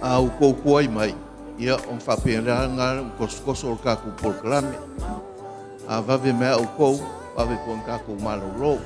A outou tuai mai, ia, ona faapena lea ona tosotoso o le tatou polokalame. A vave mai lava outou, vave foi ona tatou malolo.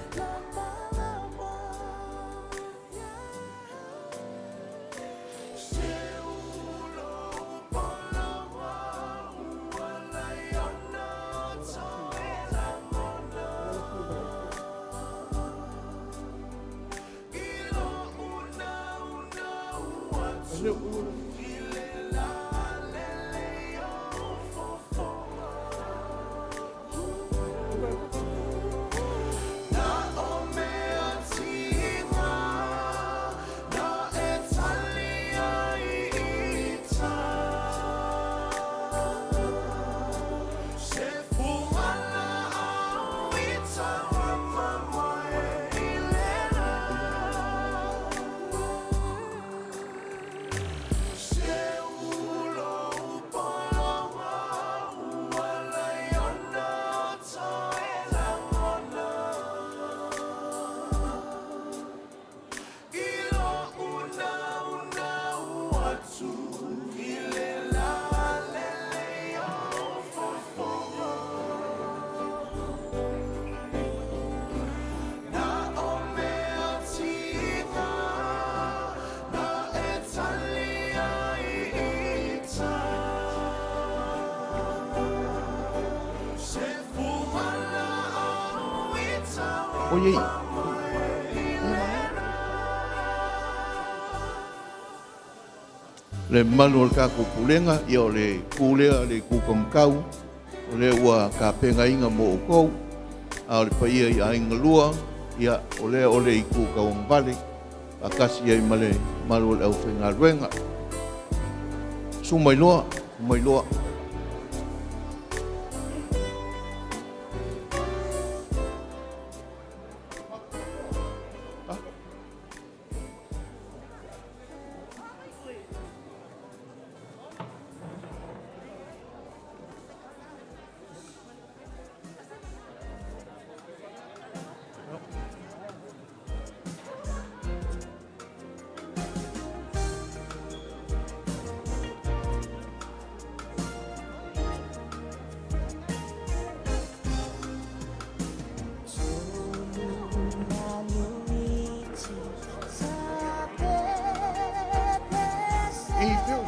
Oi ei. Le mamalu o le tatou pulega, ia o le itu lea le itu taumatau, o lea ua tapenaina mo outou, a o le paia i aiga lua, ia o lea o le itu tauagavale, faatasi ai ma le mamalu o le aufaigaluega. Susu mai loa, susu mai loa. I feel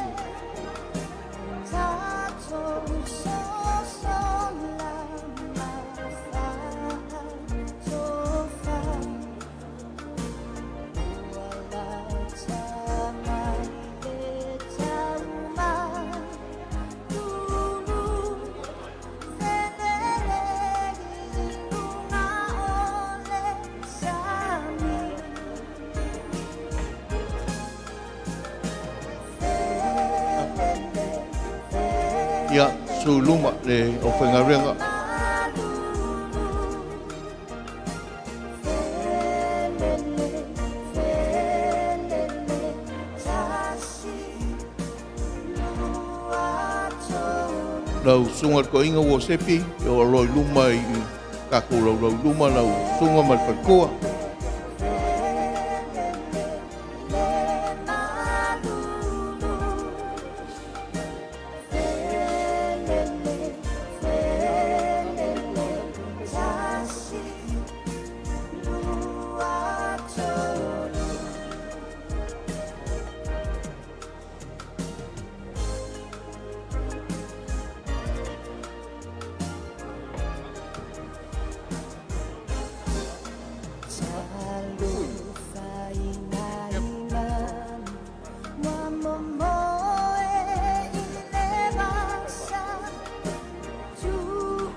Ia, susu i luma le aufaigaluega. Lau susuga i le toeaina Uosepi, o lo o i luma i tatou laulau i luma lau susuga ma le faletua.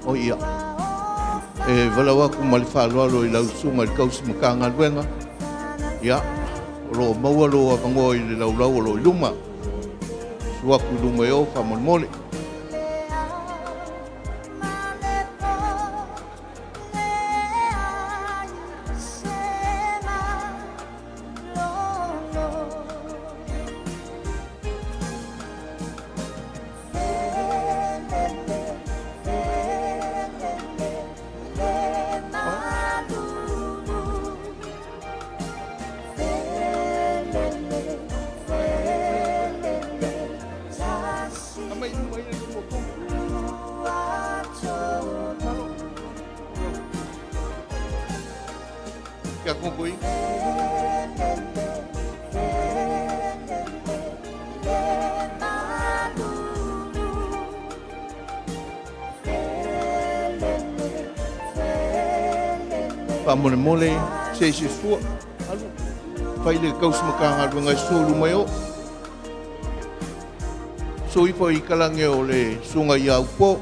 O ia, e valaau atu ma le faaaloalo i lau susuga i le tausi Matagaluega, ia, o lo o maua lou avanoa i le laulau o lo o i luma. Susu atu i luma i o faamolemole. Faamolemole se i se sua. Alu. Fai le kausi Matagaluega e sua i luma i o. Sui ifo i kalage o le susuga ia Upo.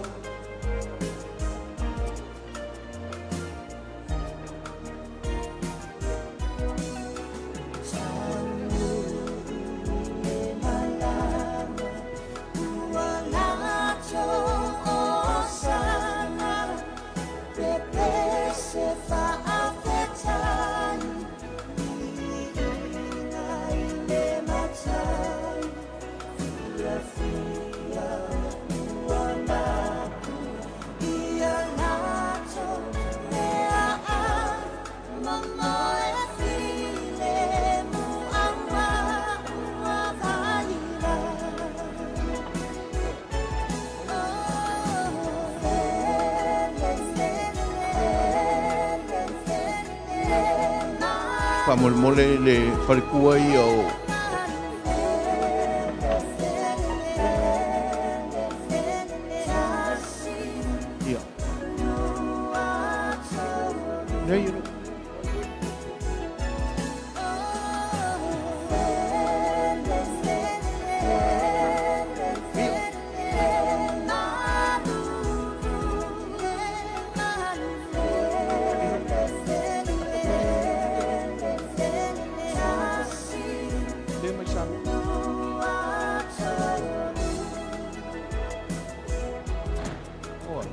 Faamolemole le faletua ia o ia. Nei, le mai sami. Oa.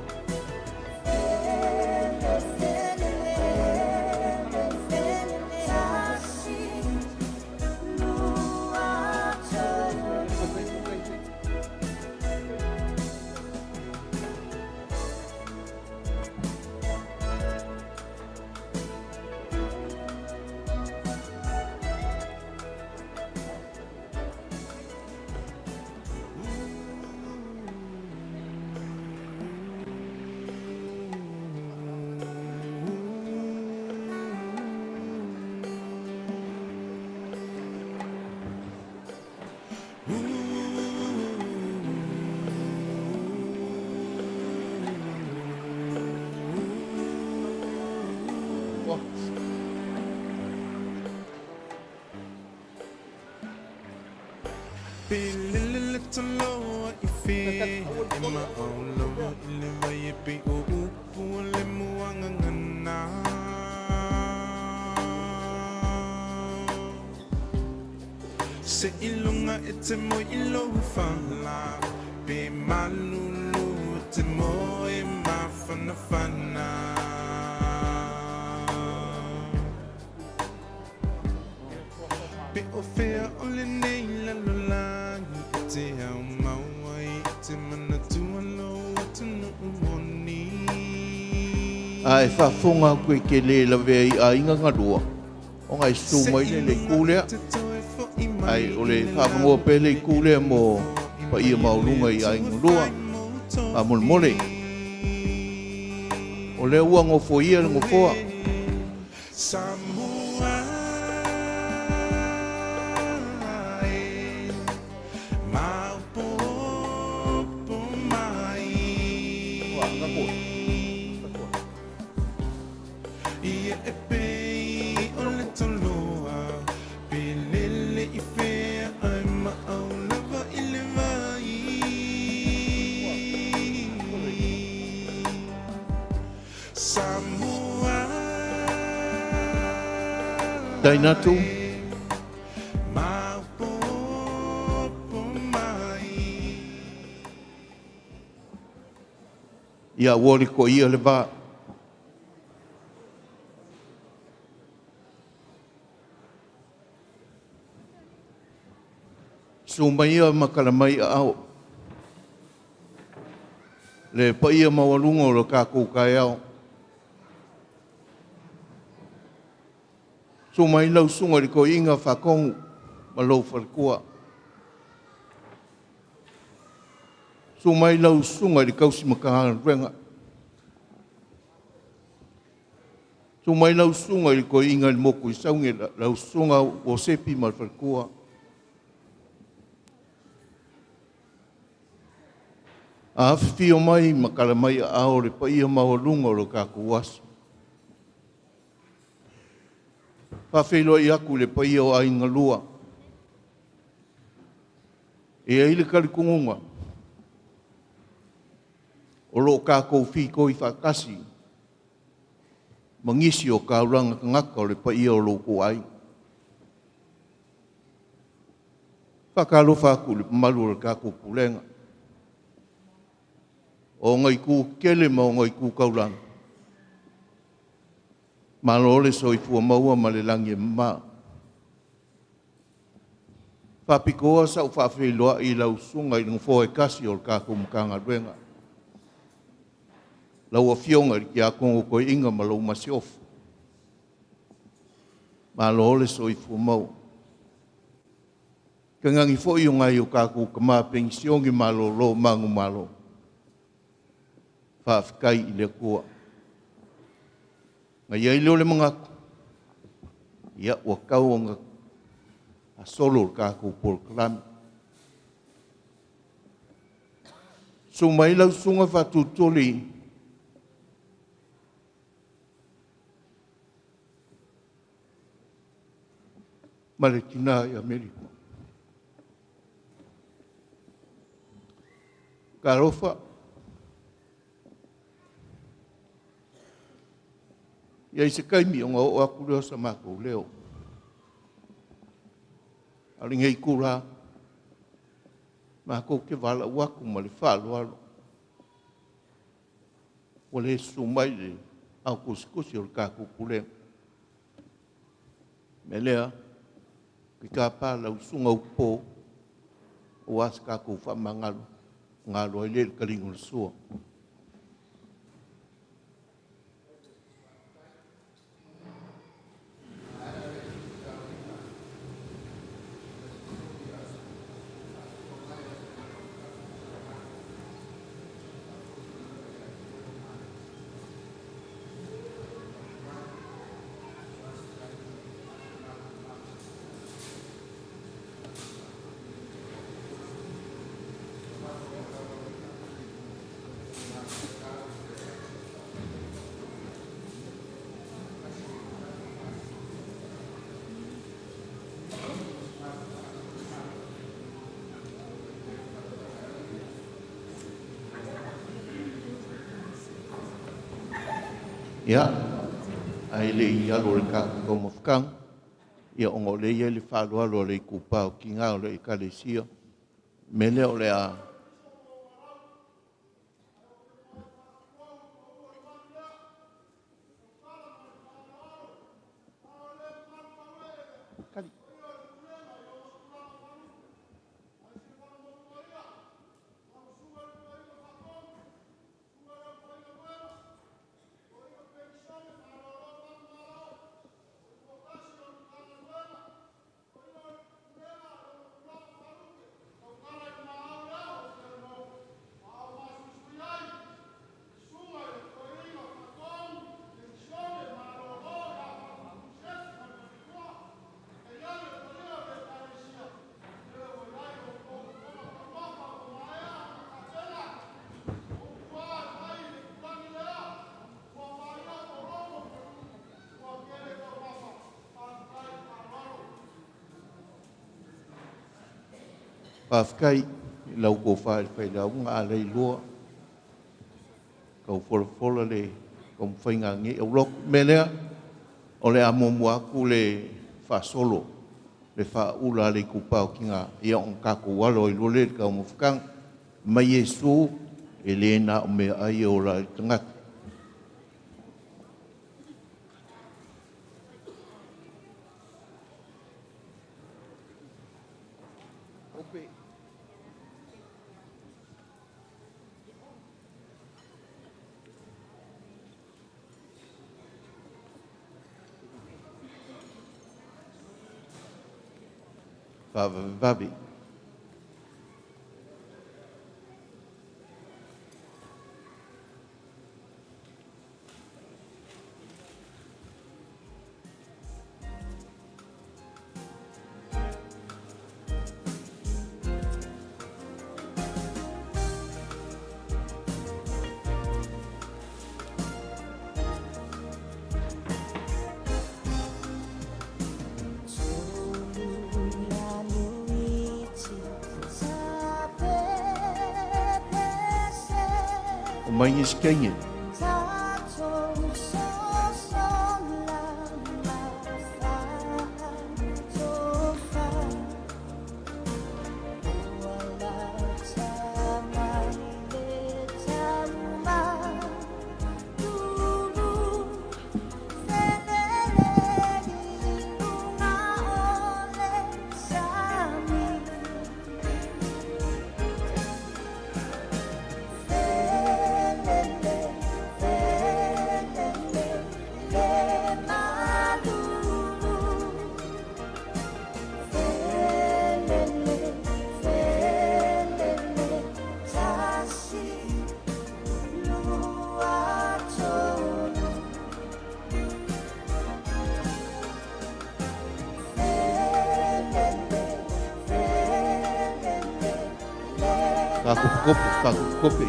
Oa. Se ilunga e te mo i lo whala Pe malulu te mo e mawhana whana Pe o whea o le nei la lolangi E te au maua i te manatua lo atunu moni. A e faafofoga atu e te lē lavea i aiga galua ona e susu mai le le itu lea, ae o le faaavanoa pea le itu lea mo paia maualuga i aiga lua. Faamolemole, o lea ua nofoia le nofoa. Samoa e maopopo mai Ia e pei o le toloa Pe lele i fea ai maau lava i le vai Samoa Tainatu maopopo mai. Ia ua likoia le va. Susu mai ia ma tala mai aao. Le paia maualuga o le tatou taeao. Susu mai lau susuga i le toeaina Faatonu ma lou faletua. Susu mai lau susuga i le tausi Matagaluega. Susu mai lau susuga i le toeaina i le motu i Sauni, lau susuga Iosepi ma le faletua. Afifio mai ma tala mai aao le paia maualuga o le tatou aso. Faafeiloai atu i le paia o aiga lua. E i ai le talitonuga, o lo o tatou fitoi faatasi ma nisi o taulaga tagata o le paia o lo outou aiga. E faatalofa atu i le mamalu o le tatou Pulega o ona itu tetele ma ona itu taulaga, malo le soifua maua ma le lagi e mama. E faapitoa sau faafeiloai i lau Susuga i le Nofoa e tasi o le tatou Matagaluega, lau Afioga i le Tiakono Toeaina ma lau Masiofo, malo le soifua maua. Tainane foi o nai o tatou tama penisione malolo manumalo, faafetai i le Atua. Ona i ai lea o le manatu, ia ua tatau ona faasolo le tatou polokalame. Susu mai lau Susuga Faatulituli ma le tina ia Meli. Talofa, e i ai se taimi ona oo atu lea o se matou leo. A o lenei itula, matou te valaau atu ma le faaaloalo, ua le susu mai le Ao Tusitusi o le tatou Pulega. O le mea lea, ou te tapa lau Susuga Upo aua se tatou faamagalo ona alo ai lea i le taliga o le sua. Ia, ae le i alo i le tatou taumafataga, ia ona o lea e i ai le faaaloalo a le Itupa o Tina o le Ekalesia, o le mea lea o le a Faafetai i lau tofa i le Failauga A Leilua, tau folafola le taumafaiga a lenei aulotu. O le mea lea, o le a muamua atu le faasolo, le faaula a le Itupa o Tina, ia ona tatou alo ai loa lea i le taumafataga. Fai mai Iesu, “E le na o meaai e ola ai le tagata.” Faavavevave. Omai nisi kenge. Faakopekope, faakopekope.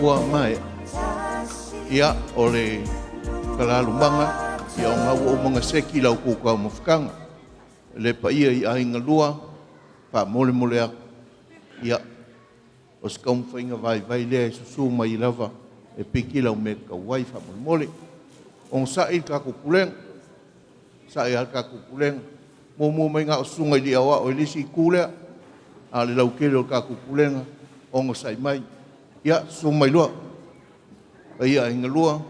Ua maea. Ia, o le kalalumaga, ia o ga ua uma ona seki la outou taumafataga. Le paia i aiga lua, faamolemole atu. Ia, o se taumafaiga vaivai lea e susu mai lava e piki lau mea e tatau ai faamolemole. Onosai le tatou pulega, onosai lava le tatou pulega. Muamua mai na o susuga i alii aoao i le isi itu lea, a o le lautele o le tatou pulega, onosai mai. Ia, susu mai loa. Paia i aiga lua.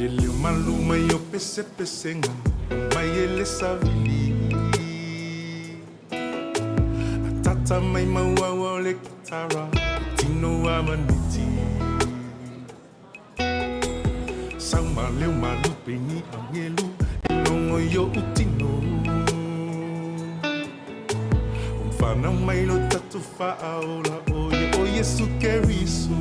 Le leo malu mai o pesepesega mai e le savili. Atata mai mauaua o le kitara tino a maniti. Sau ma leo malu peni angelu longo i o utino. Whanau mai lo tatu whaaola o ia o Yesu Keriso.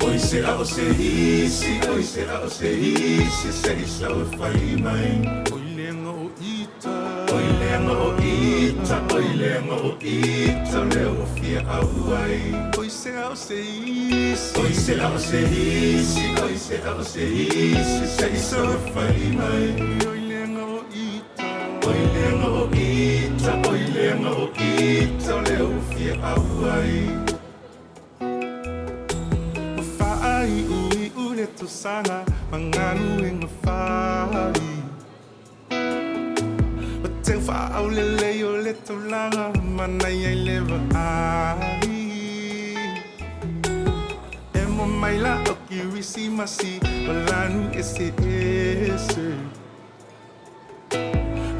Oi se a o se isi, oi se a o se isi, se isa o whai mai. Oi lenga o ita, oi lenga o ita, oi lenga o ita, leo o fia au ai. Oi se a o se isi, oi se a o se isi, oi se a o se isi, se isa o whai mai. Oi lenga o ita, oi lenga o ita, oi lenga o ita, leo o fia au ai. Whaai ui ule tosanga, mangalu inga whai. O te whaau le leo le taulanga, manai ai le vaai. E mo mai la o kirisi masi, o lanu ese ese.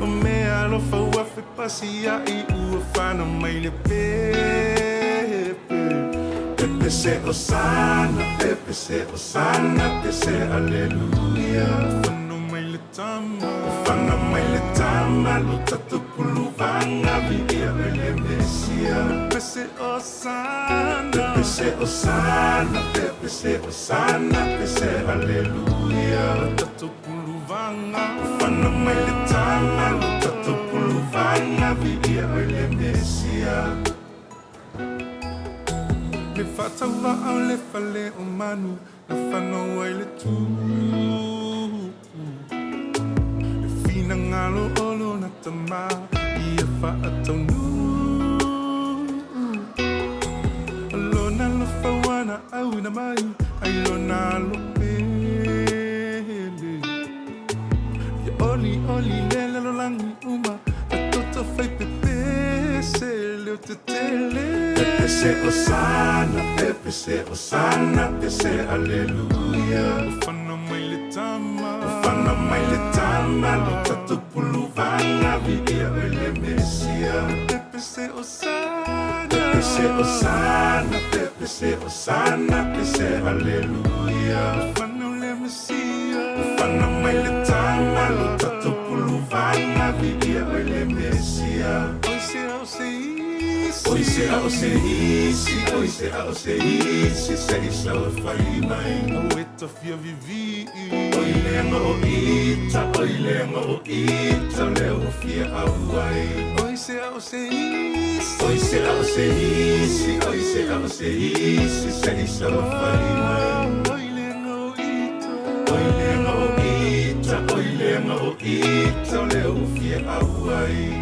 O mea alofa ua fe pasi ai ua whana mai le pepe. Pepe se osana, pepe se osana, pe se aleluia. Whana mai le tama, whana mai le tama, lo tatu puluvanga, vi ia le Mesia. Pepe se osana, pepe se osana, pepe se osana, pe se aleluia. Lo tatu puluvanga, whana mai le tama, lo tatu puluvanga, vi ia le Mesia. Le whataua au le fale o manu, na whanau ai le tū. Le whina ngalo olo na tama, ia whaataunu. Lona lo whawana au na mai, ai lona lo pele. Ia oli oli lele lo langi uma, a toto whai pepese leo te tele. Pepe se osana, pepe se osana, pe se aleluia. Whana mai le tama, whana mai le tama, lo tatu puluvanga, vi ia le Mesia. Pepe se osana, pepe se osana, pepe se osana, pe se aleluia. Whana le Mesia, whana mai le tama, lo tatu puluvanga, vi ia le Mesia. Oi se au se isi, oi se au se isi, oi se au se isi, se isa o whai mai. O e tawhia vivi, oi lenga o ita, oi lenga o ita, leo o fia au ai. Oi se au se isi, oi se au se isi, oi se au se isi, se isa o whai mai. Oi lenga o ita, oi lenga o ita, oi lenga o ita, leo o fia au ai.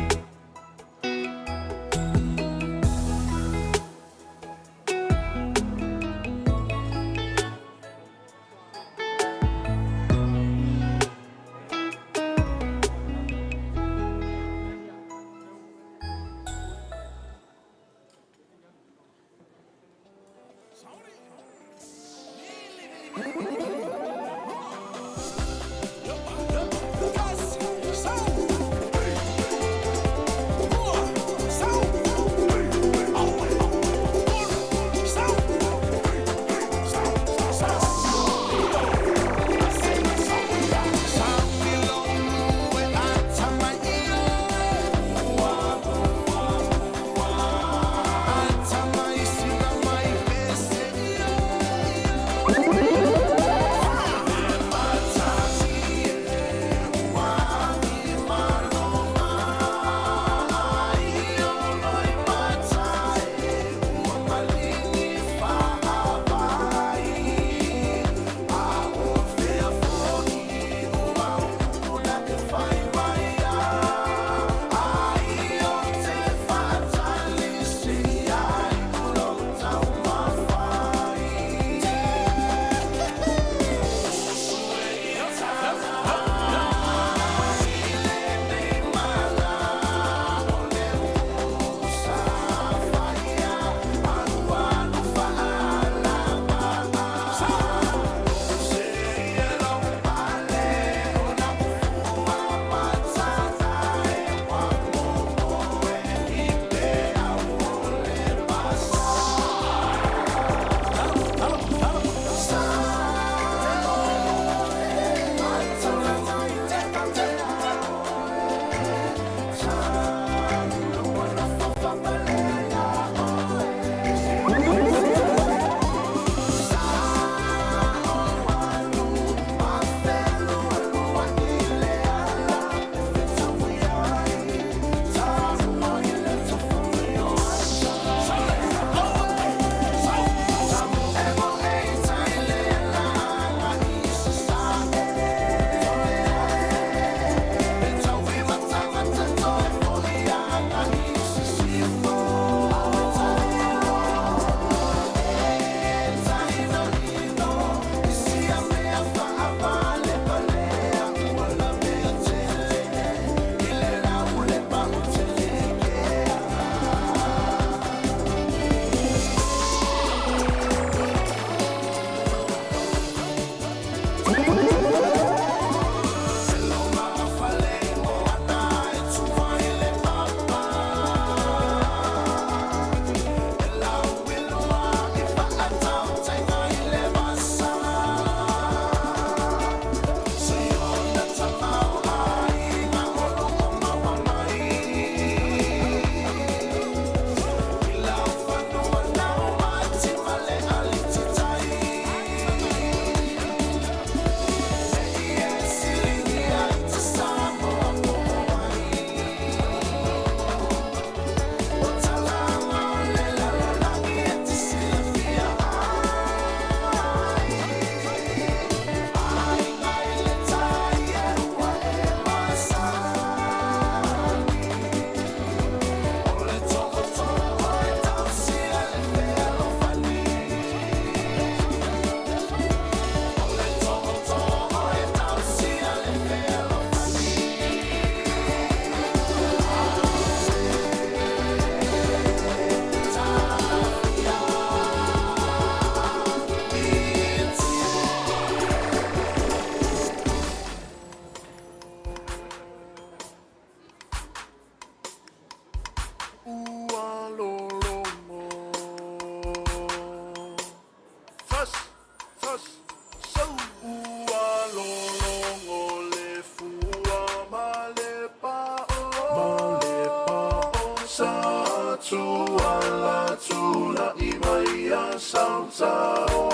Tau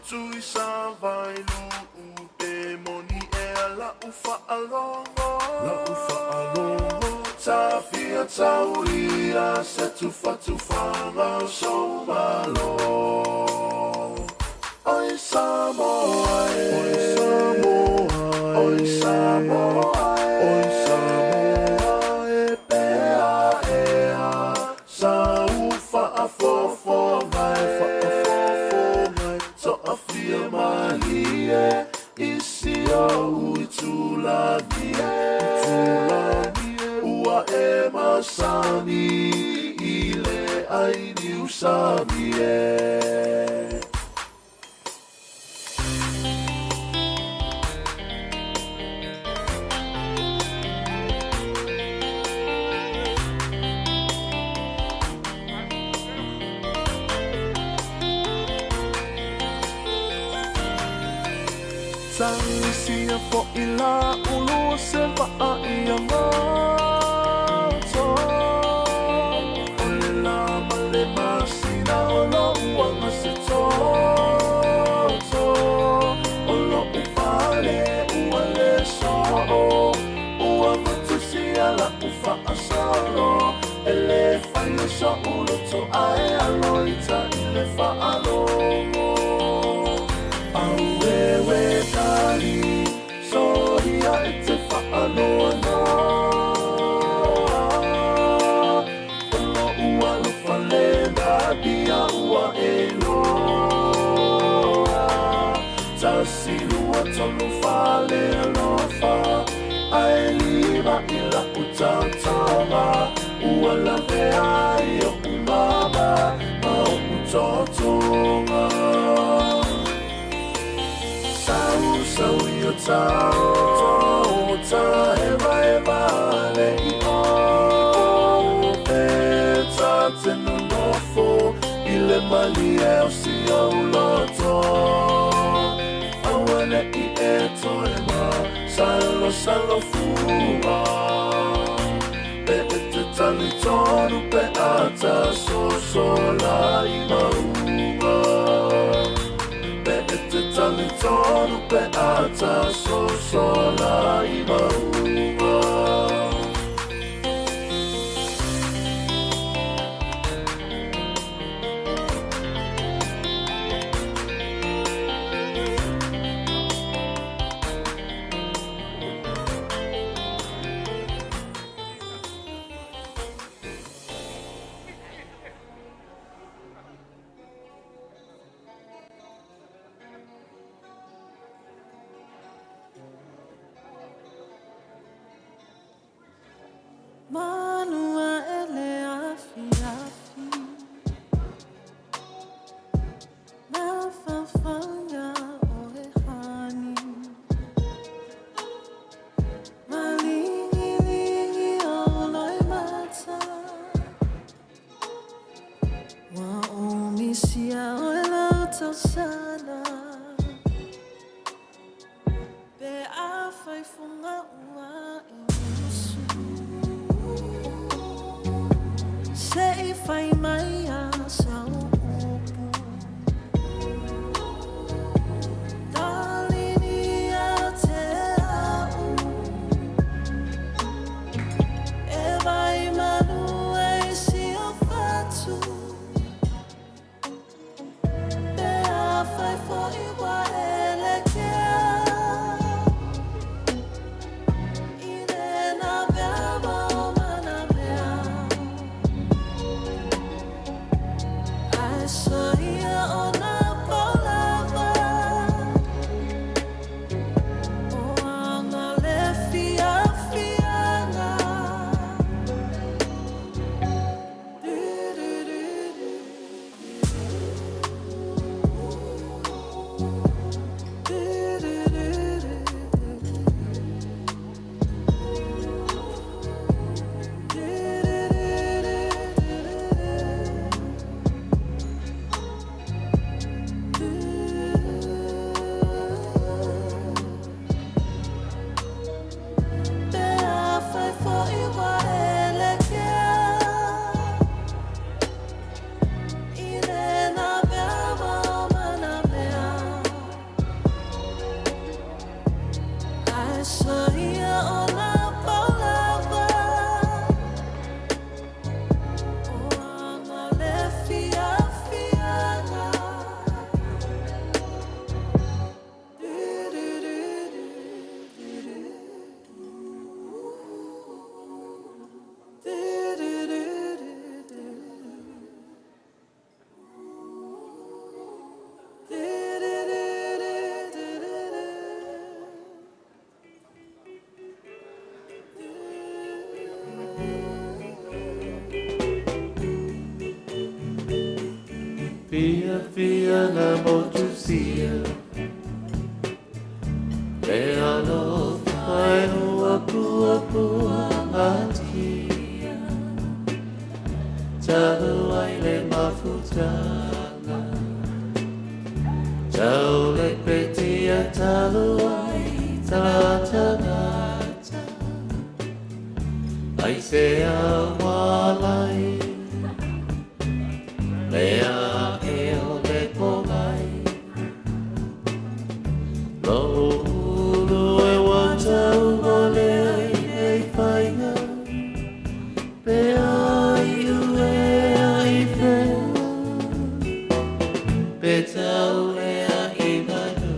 Tui sa vai lu pe moni e la ufa alongo La ufa alongo Tafia taulia se tufa tufanga so malo Oi Samoa e Oi Samoa Oi Samoa e Oi Samoa e Pea ea Sa ufa a fofo mai fa a fofo mai To'afia malie Isi o ui tulagi e Ua e masani I le ai ni usami e. Tagisia fo'i la ulu o se va'a ia mato. O le la ma le masina o lo'u aga se toto. O lo'u fale ua le so'o. Ua matusia la'u fa'asolo. E lē fai o so'u loto ae alo ita i le fa'alogo. Auewe tali soia e te fa'anoanoa. O lo'u alofa le natia ua e loa. Tasi lua tolu fale alofa. Ae lima i la'u taotaoga. Ua lavea ai o'u mama ma o'u totoga. Sau sau i o tao ta eva eva le i o pe ta te nonofo i le malie o si au loto. Aua le i e toe ma salo salo fua. Pe e te tali tonu pe ata so la i mauga. Pe e te tali tonu pe ata so la i mauga. Manua ele afi afi Na fafanga o e hani Malingi lingi o loi mata Wa o misia o e lau tausana Pe a whaifunga ua e musu Se i whai mai a sau upu Talini a te au E vai manu e si o fatu Pe a whai fo i wa ele kea I lena vea ma o mana mea. Fiafiaga motusia Le alofa e puapuagatia Talu ai le mafutaga Tau le petia talu ai talatagata Ai se aualai Le ae o le pogai Lou ulu e ua tauvale ai nei faiga Pe a iu ea i fea Pe tau ea i manu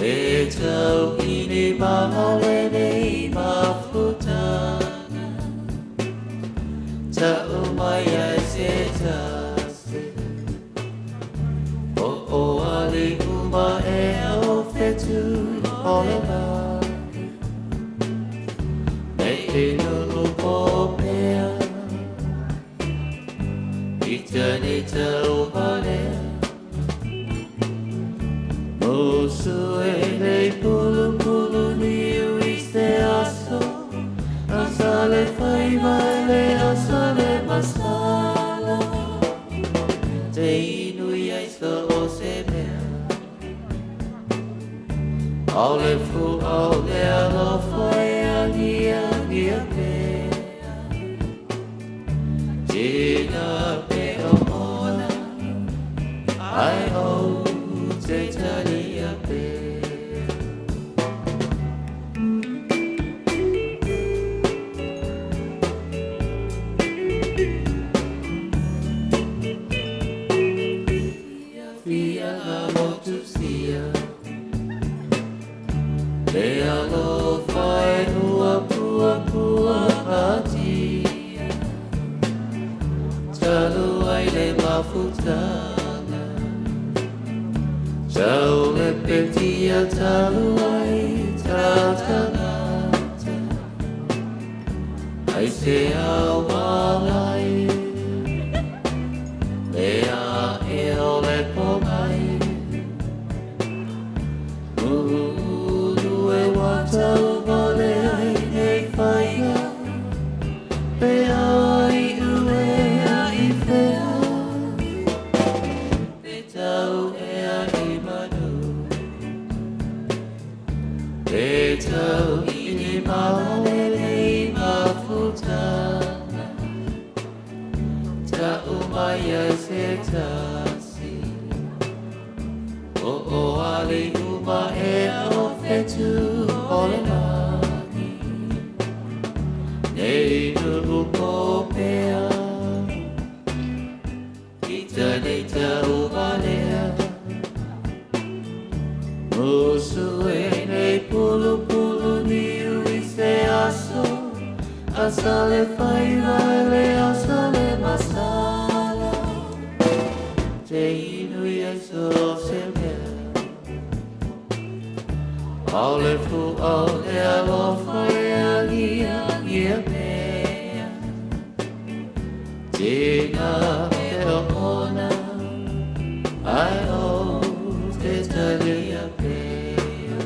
Pe tau i ni māle nei mafutaga Ta'u mai ai se tasi O o ali uma ea o fetu o le lagi Nei nuu po pea I tani tau valea Musu e nei pulu pulu niu i se aso Asa le faiva le asa le masala Te inu i ai so o se mea Au le fu au le alofa e agia pea Tina pe o ona Ai o te talia pea. Fia motusia Le alofa e puapuagatia Talu ai le mafutaga Tau le petia talu ai talatagata Ai se aualai Le ae o le pogai Ulu e ua tauvale ai nei faiga Pe a iu ea i fea Pe tau ea i manu Pe tau i ni malalele mafutaga Ta'u mai ai se tasi O o ali uma ea o fetu o le lagi Nei nuu po pea I nei tau valea Musu e nei pulu pulu niu i se aso Asa le faiva le asa le masala Te inu i ai so se mea Au le fu au le alofa e agia ia mea Tina pe o ona Ai o te talia pea.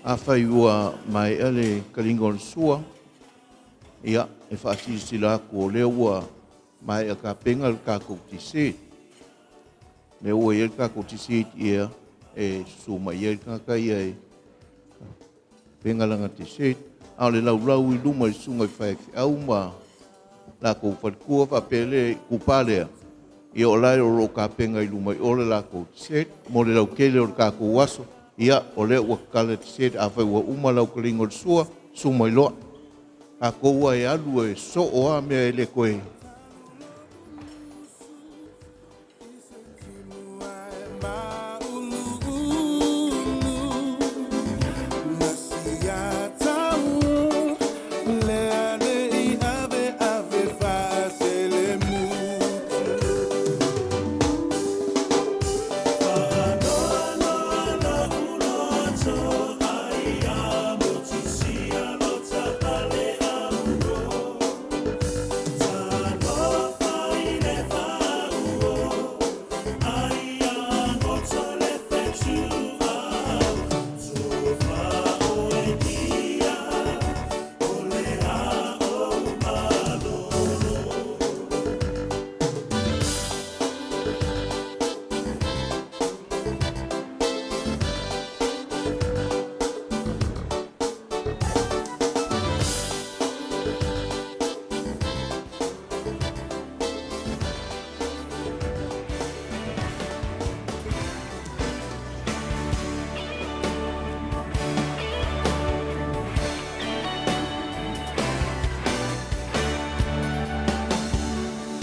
Afai ua maea le taliga o le sua, ia, e faasilasila atu o lea ua maea tapena le tatou dessert. Lea ua i ai le tatou dessert ia e susu mai ai le tagata ia e tapena lana dessert. A o le laulau i luma i le susuga i faifeau ma latou faletua faapea le itupa lea, ia o la e o lo o tapena i luma i o le latou dessert mo le lautele o le tatou aso. Ia, o lea ua tatala le dessert, afai ua uma lau taliga o le sua, susu mai loa. Tatou aua e alu e soo lava mea e le toe.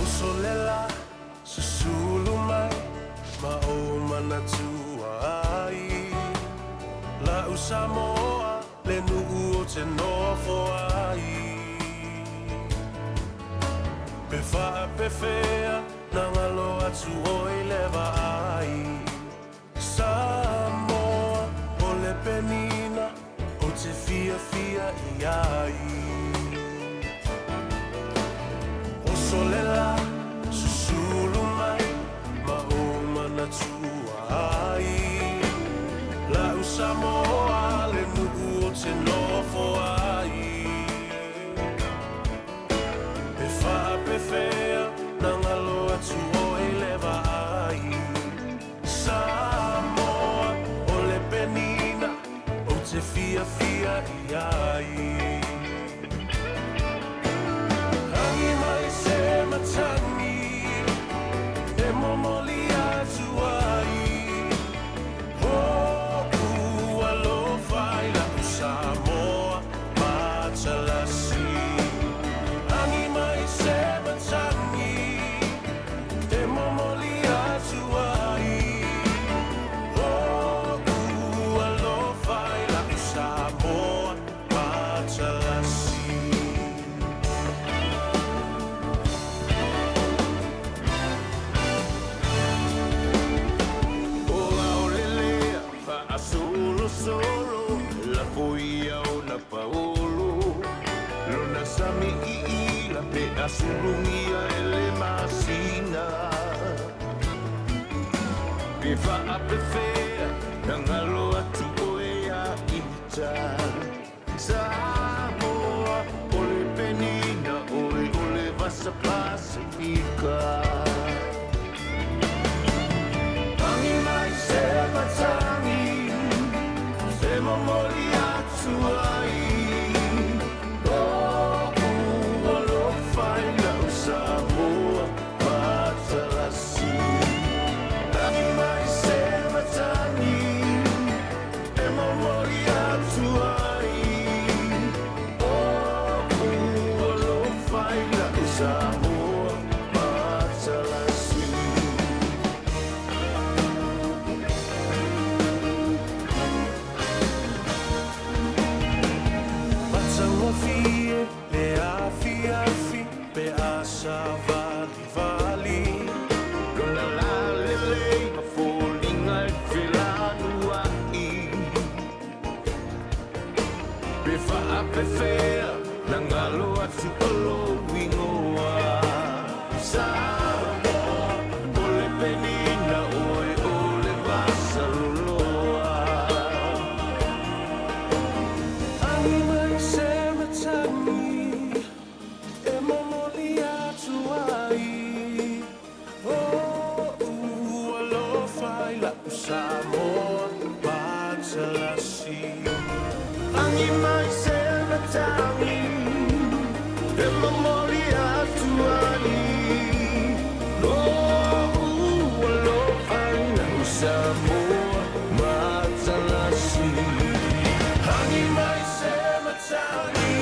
Uso lela, susulu mai, ma ou manatua ai. La'u Samoa, le nuu o te nofo ai. Pe faapefea, na galo atu oe le vaai. Samoa, o le penina, o te fiafia i ai. Oso lela, susulu mai, ma ou manatua ai. La'u Samoa, le nuu o te nofo ai. Pe faapefea, na galo atu oe le vaai. Samoa, o le penina, o te fiafia i ai. Agi mai se matagi, e momoli atu ai. O'u alofa i la'u Samoa matalasi. Agi mai se matagi, e momoli atu ai. O'u alofa i la'u Samoa matalasi. O aolelea faasolosolo lafo ia ona paolo lona sami iila pe asulugia e le masina pe faapefea na galo atu oe ia ita Samoa o le penina oe o le vasa Pasifika. Agi mai se matagi, se momoli atu ai. O'u alofa i lau Samoa matalasi. Agi mai se matagi, e momoli atu ai. O'u alofa i lau Samoa matalasi. Matagofie le afiafi pe a savalivali. Lona lalelei ma foliga e felanua'i pe faapefea na galo atu o lou igoa Samoa o le penina oe o le vasaloloa. Samoa Matalasi. Agi mai se matagi e momoli atu ai Lo'u alofa i lau Samoa Matalasi. Agi mai se matagi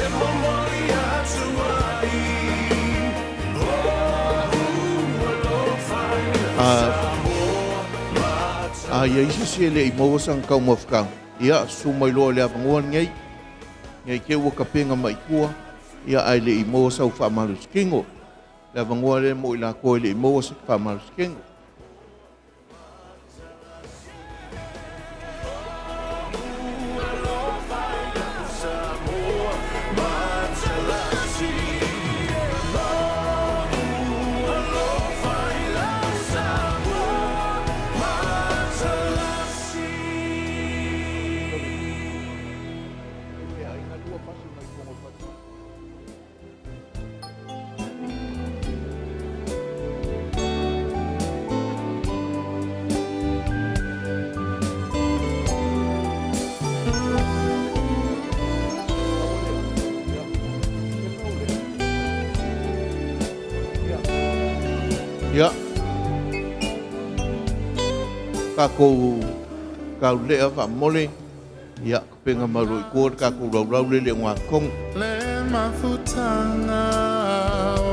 e momoli atu ai Lo'u alofa i lau Samoa Matalasi. A i ai se isi e le i maua sana taumafataga, ia, susu mai loa i le avanoa lenei, ne i te i ua tapena mai tua, ia ae le i maua sau faamalositino. Le avanoa lea mo i latou e le i maua se faamalositino. Ia, tatou taulea faamomole, ia, kapega mai loa i tua le tatou laulau lea i le ogatotonu. Le mafutaga o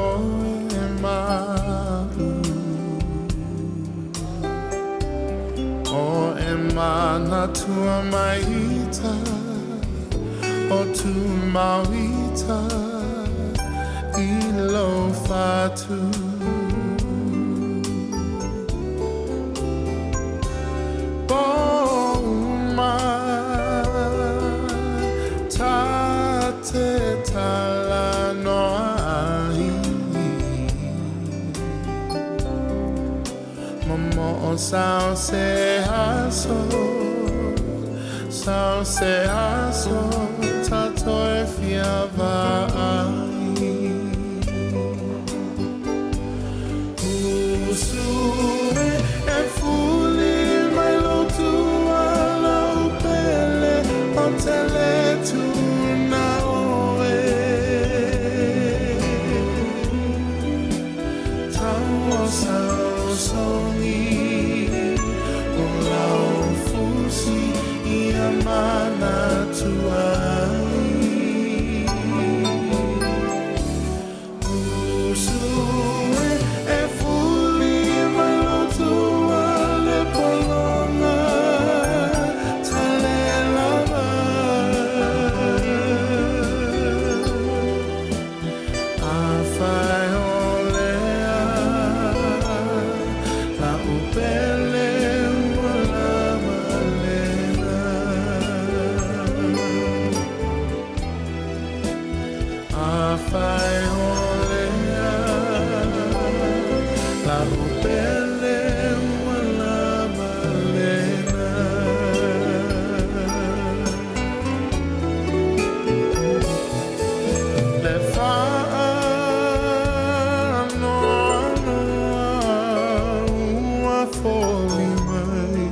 e malu O e manatua mai ita O tumau ita i lou fatu Po uma ta te talanoa ai Momo'o sao se aso Sao se aso Tatou e fia vaai Usu e e fuli mai lou tuala o pele O te lē tuuna oe Tau o saosaogi O lau fusi ia manatua ai Usu e e fuli mai lou tuala le pologa Talelava Afai o lea La'u pele ua lava lena Afai o lea La'u pele ua lava lena Le faanoanoa ua foli mai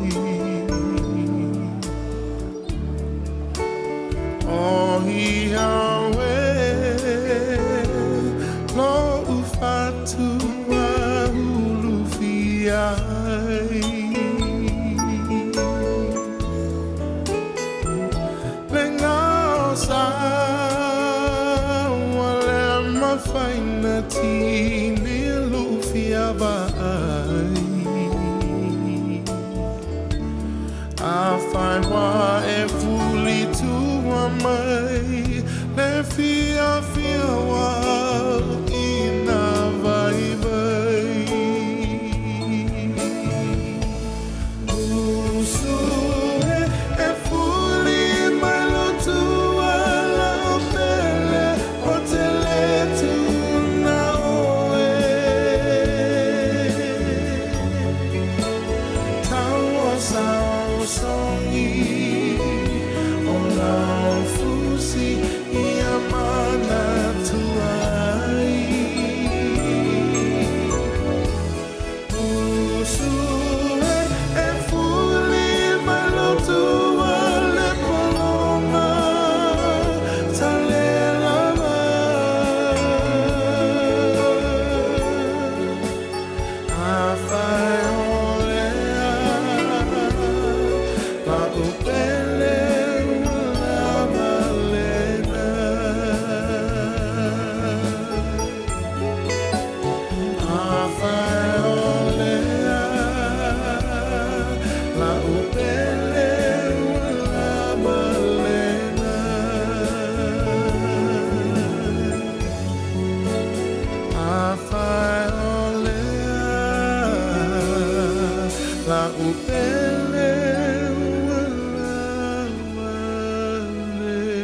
O ia oe Lo'u fatu ua ulufia ai Le gao sa ua le mafai ona tini lo'u fia vaai Afai ua e fulitua mai Le fiafia ua ina vaivai Usu e e fuli mai lou tuala o pele O te lē tuuna oe Tau o saosaogi O lau fusi ia manatua ai Usu e La'u pele ua lava lena. Afai o lea la'u pele ua lava lena.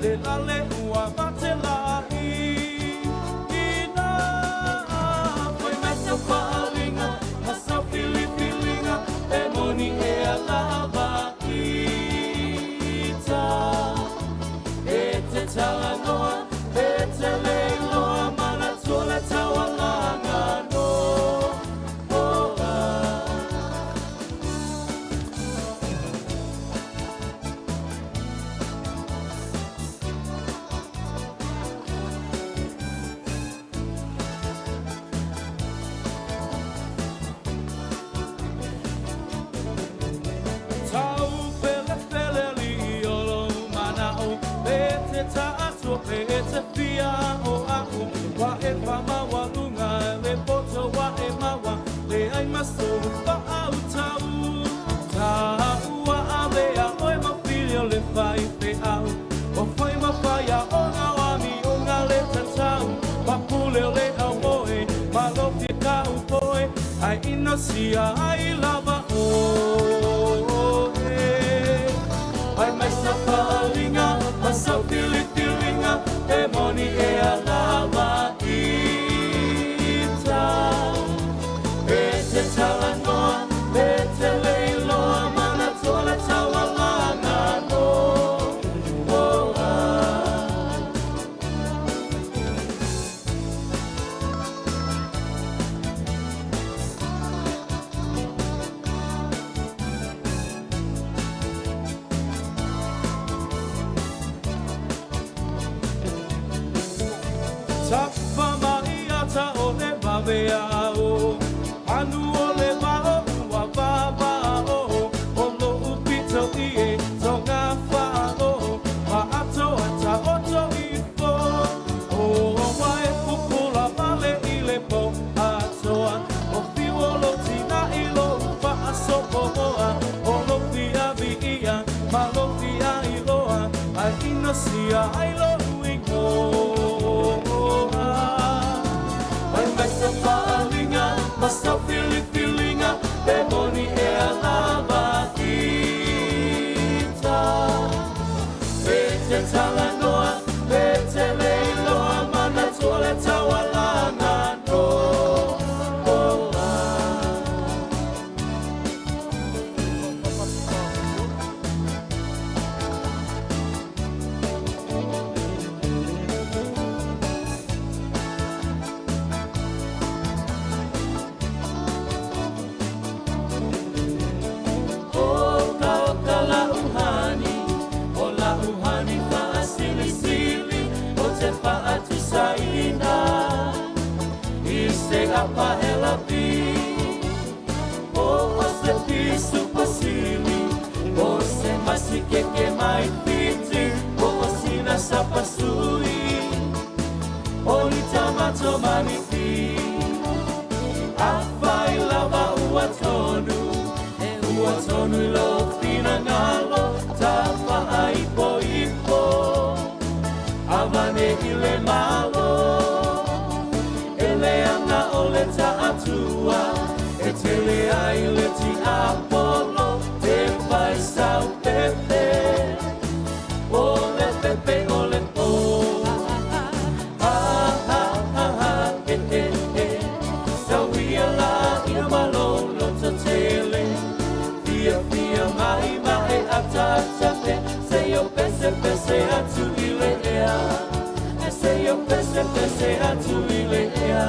Le la le ua mate la i ina. Ae inosia ai lava oe. Fai mai sau faaaliga ma sau filifiliga e moni ea lava ita. E te talanoa, e te le iloa manatua le taualaga noa. Tafa mai ata o le vaveao, Anu o le vao ua vavao, O lo'u pito i e tonga fa'ao, Ma ato a taoto ifo. O wae pupula vale i le po atoa, O fiu o lou tina i lou fa'asopoa, O lou fia viia ma lou fia iloa, Ae inosia ai lou igoa. Fai mai sau faaaliga ma sau filifiliga pe moni ea lava ita. E te talanoa, e te le iloa manatua le taualaga noa. Oka oka la'u hani, o la'u hani fa'asilisili, o te fa'atusaina i se apahelapi. O o se pisupo sili, o se masikeke mai Fiti, o o sina sapasui, o ni tamato manifi. Afai lava ua tonu, e ua tonu i lou finagalo, tafa'aipoipo, avane i le Malo. E leaga o le ta'atua, e tele ai le tiapolo, e fai sau pepe, o le pepe o le po. Ha ha ha ha, e e e, sau ia la ia ma lou lototele, fia fia mai ma e ataata e, se o pese pese atu i le ea, e se o pese pese atu i le ea.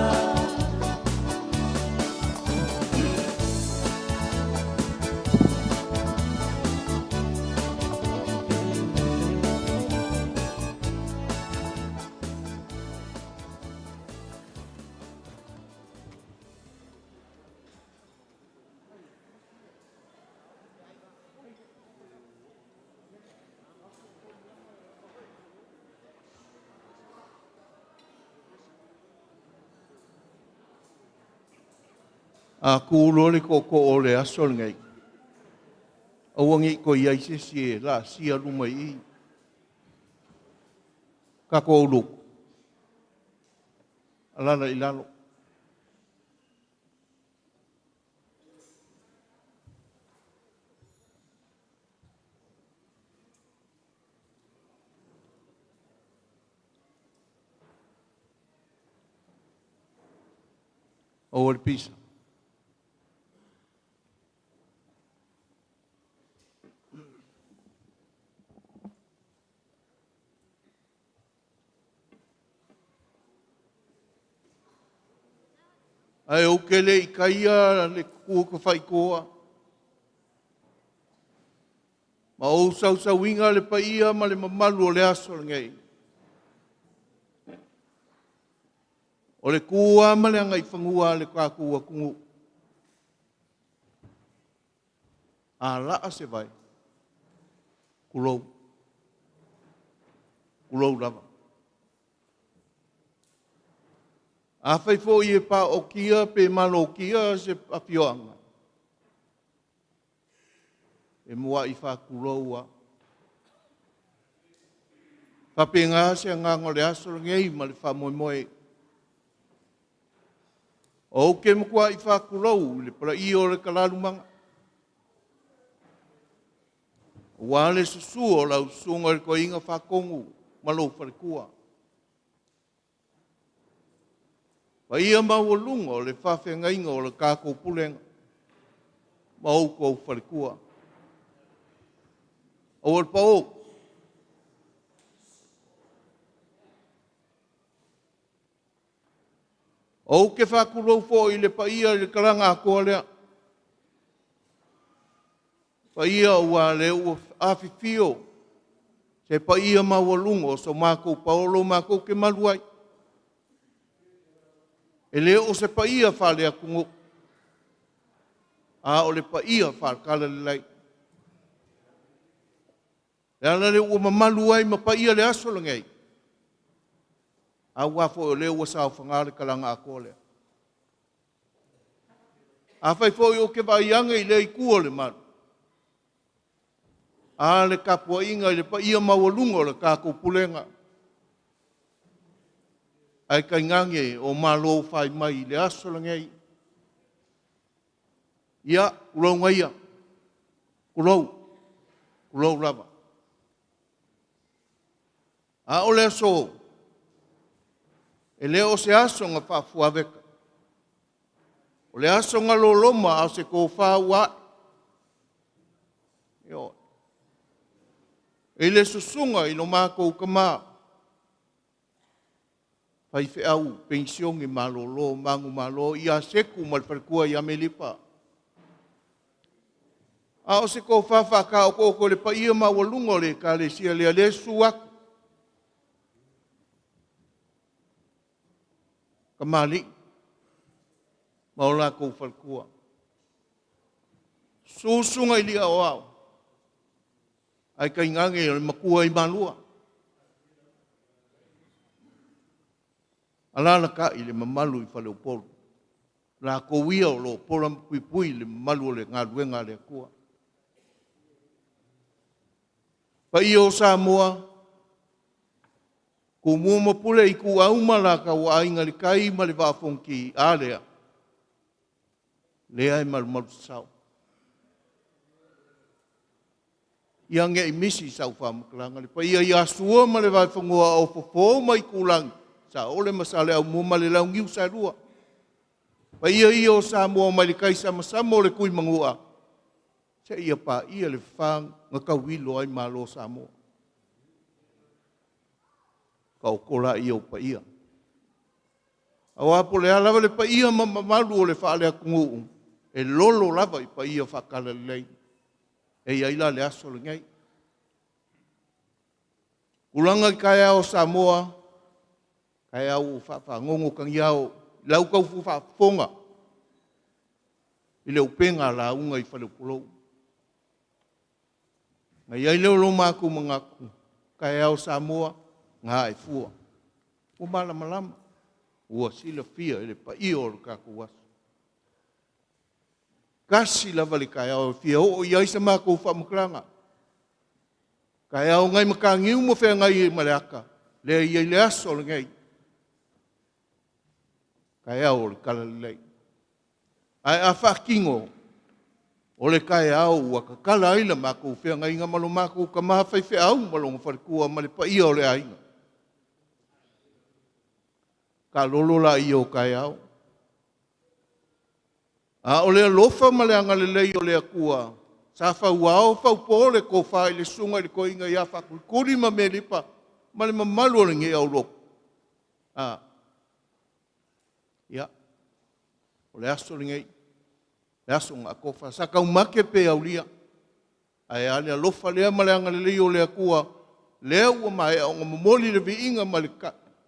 A ku loa le tootoo o le aso lenei, aua ne i toe i ai se isi e laasia luma i i. Tatou lotu, alala i lalo. Aua le pisa. Ae ou te le i taia le tutu tafaitoa, ma ou sausauina le paia ma le mamalu o le aso lenei. O le tu lava ma le agaifanua a le tatou atunuu. A laa se vai, tulou, tulou lava. Afai foi e paotia pe malotia se afioaga, e muai faatulou lava. Faapena se agaga o le aso lenei ma le faamoemoe. Ou te matua'i faatulou i le palaia o le talalumaga, aua le susu o lau susuga i le Toeaina Faatonu ma lou faletua. Paia maualuga o le faafeagaiga o le tatou pulega ma outou faletua. Aua le pao. Ou te faatulou foi i le paia i le talaga atoa lea, paia aua o lea ua afifio se paia maualuga o so matou paolo matou te malu ai. E le o se paia faale-atunuu, a o le paia faale-Talalelei. O le ala lea ua mamalu ai ma paia le aso lenei, aua foi o lea ua saofaga le talaga atoa lea. Afai foi ou te vaai ane i lea itu o le malu, a le tapuaiga i le paia maualuga o le tatou Pulega, ae tainane o Malo fai mai i le aso lenei. Ia, tulouna ia, tulou, tulou lava. A o le aso, e le o se aso na faafuaveta, o le aso na loloma a o se tofa ua ae. Ioe. I le susuga i lo matou tama, faifeau penisione malolo manumalo ia Seku ma le faletua ia Melipa. A o se tofa faataotooto i le paia maualuga o le Ekalesia lea, lea e susu atu, tamalii ma o latou faletua. Susu susuga i alii aoao, ae tainane o le matua i Malua. Alaalatai le mamalu i faleupolu, latou ia o lo o pola ma puipui le mamalu o le galuega a le Atua. Paia o Samoa, Tumua ma Pule, Ituau ma Alataua, Aiga i le Tai ma le Vaa o Fonoti, a lea? Lea e malumalu sasao. Ia ne i misi sau faamatalaga, le paia ia Sua ma le Vaifanua, o Fofo ma Aitulagi, Saole ma Saleaaumua ma le Launiu Saelua. Paia ia o Samoa mai le taisamasama o le Tuimanua seia paia le fa na tauilo ai Malo o Samoa. Taoto laia o paia. Aua po o le a lava le paia ma mamalu o le faaleatunuu, e lolo lava i paia faale-Talalelei. E i ai la le aso lenei. Tulaga i taeao o Samoa, taeao ua faafagogo tagiao i la outou faafofoga i le upega lauga i faleupolou. Ona i ai lea o lo matou manatu, taeao Samoa, na ae fua, ua malamalama, ua silafia e le paia o le tatou aso. Tasi lava le taeao e fia oo i ai sa matou faamatalaga, taeao nai Mataniu ma feagai ai ma le ata, lea e i ai le aso lenei, taeao o le Talalelei. Ae a faatino, o le taeao ua tatala ai le matou feagaiga ma lo matou tama faifeau ma lona faletua ma le paia o le aiga. Taalolo laia o taeao. A o le alofa ma le agalelei o le Atua sa fauao faupo le tofa i le susuga i le toeaina ia Faatulikuli ma Melipa ma le mamalu o lenei aulotu, a, ia, o le aso lenei, le aso na atofa. Sa taumate pe aulia, ae a le alofa lea ma le agalelei o le Atua, lea ua maea ona momoli le viiga ma le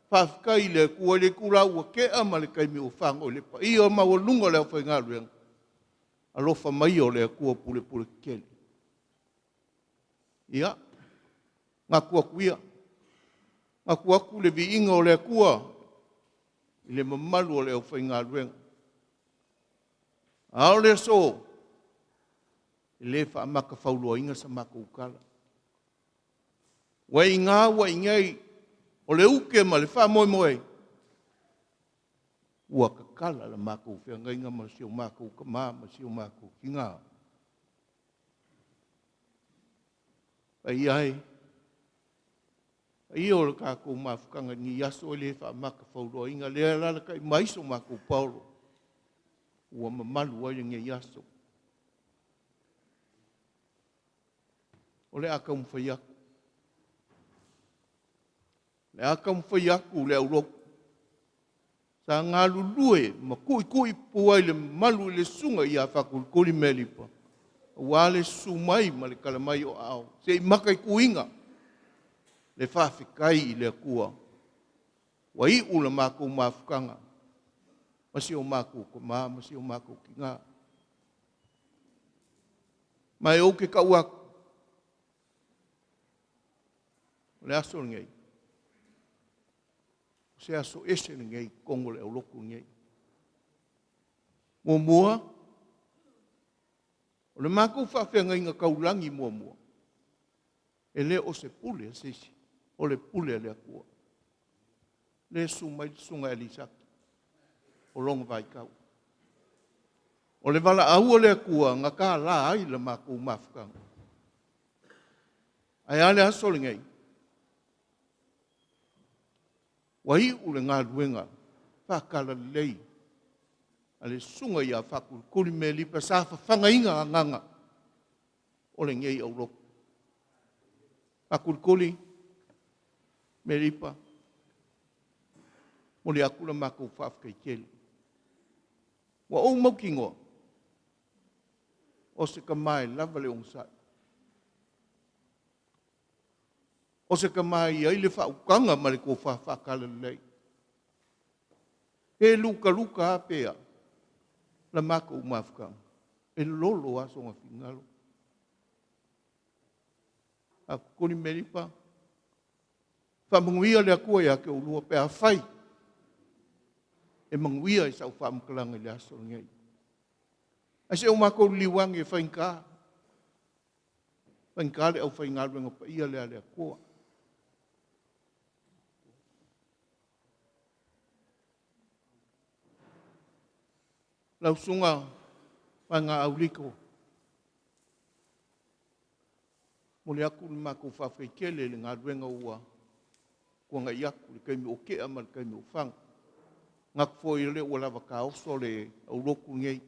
faafetai i le Atua i le itula ua tea ma le taimi ua fano i le paia maualuga o le aufaigaluega, alofa maia o le Atua pulepule tetele. Ia, gatu atu ia, gatu atu le viiga o le Atua i le mamalu o le aufaigaluega. A o le aso, e le faamatafauloaina sa matou tala. Ua i ina ua i inei, o le uke ma le faamoemoe, Ua kakala la makou feagaiga ma si o makou tamā ma si o makou tinā. Paia e, paia o le tatou mafutaga i lenei aso e le faamatafauloaina, lea e alalatai mai so matou paolo ua mamalu ai lenei aso. O le a taumafai atu, o le a taumafai atu le aulotu sa galulue ma tuitui pū ai le mamalu i le Susuga ia Faatulikuli Melipa, aua le susu mai ma le tala mai o aao se i mataituina le faafetai i le Atua ua iu le matou mafutaga ma si o matou tama ma si o matou tina. Ma e ou te tau atu, o le aso lenei, o se aso ese lenei i totonu o le aulotu lenei. Muamua, o le matou faafeagaiga taulagi muamua, e le o se pule a se isi, o le pule a le Atua. Lea e susu mai le Susuga ia Lisati o lona vaitau. O le valaau a le Atua na tala ai le matou mafutaga. Ae a le aso lenei? Ua iu le galuega faatalalelei a le Susuga ia Faatulikuli Melipa sa fafagaina agaga o lenei aulotu. Faatulikuli Melipa, momoli atu la matou faafetai tele. Ua ou mautinoa, o se tama e lava le onosai, o se tama e i ai le faautaga ma le tofa faatalalelei. Pe lutaluta lava pe a la matou mafutaga, e lolo lava sona finagalo. Faatulikuli Melipa, faamanuia le Atua ia te oulua pe afai e manuia i sau faamatalaga i le aso lenei. Ae se i o matou liliu ane e faigata, faigata le aufaigaluega paia lea a le Atua. Lau Susuga Vaega Aulito, momoli atu le matou faafetai tele i le galuega ua tuanai atu i le taimi ua tea ma le taimi ua fano. Manatu foi o lea ua lava taoso le aulotu lenei. O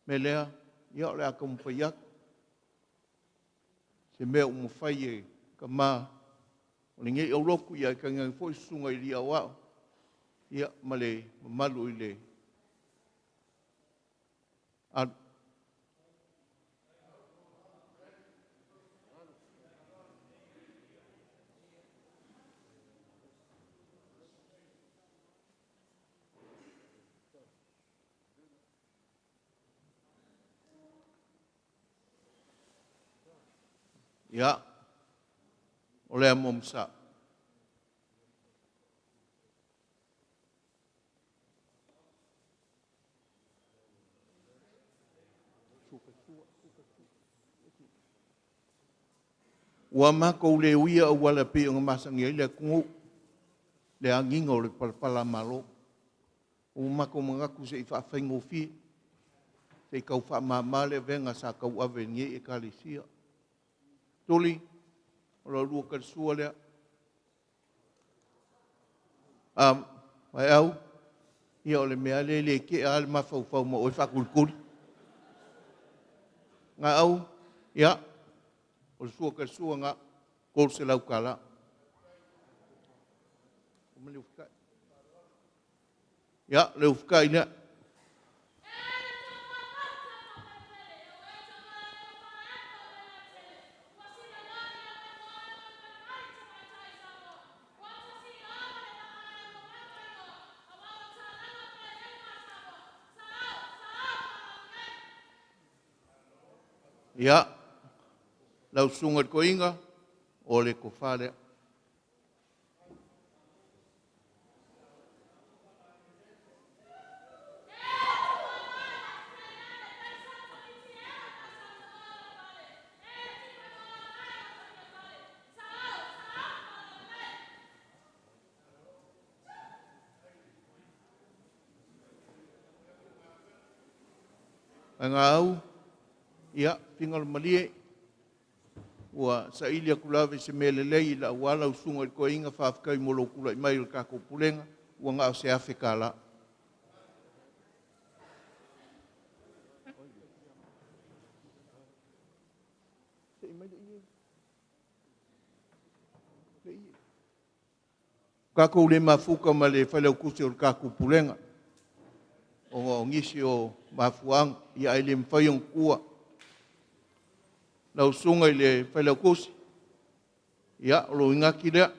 le mea lea, ia o le a taumafai atu se mea ua mafai e tama o lenei aulotu, ae tainane foi susuga i alii aoao ma le mamalu i le Ia, o le amo ma sa'o. Ua matou le uia auala e pei ona masani ai le atunuu, le agiga o le palapalamalo. Ua matou manatu se i faafaigofie, se i tau faamama le avega sa tauave e lenei Ekalesia. Tuli, o la oulua talisua lea. Vaeau, ia o le mea lava lea e le tea lava le mafaufau ma oe Faatulikuli. Gaau, ia, o le sua talisua lena, $300. Ia, le ufitai lea. Ia, lau Susuga i le Toeaina, o le tofa lea. Aigau, ia, fingal malie, ua saili aku lava i se mea lelei i lau ala lau susuga i le toeaina, faafetai mo lou tulai mai o le tatou pulega, ua na o se $1,000. Tatou le mafuta ma le Failautusi o le tatou Pulega ona o nisi o mafuaaga, ia ae le mafai ona tuua. Lau Susuga i le Failautusi, ia o lou igati lea.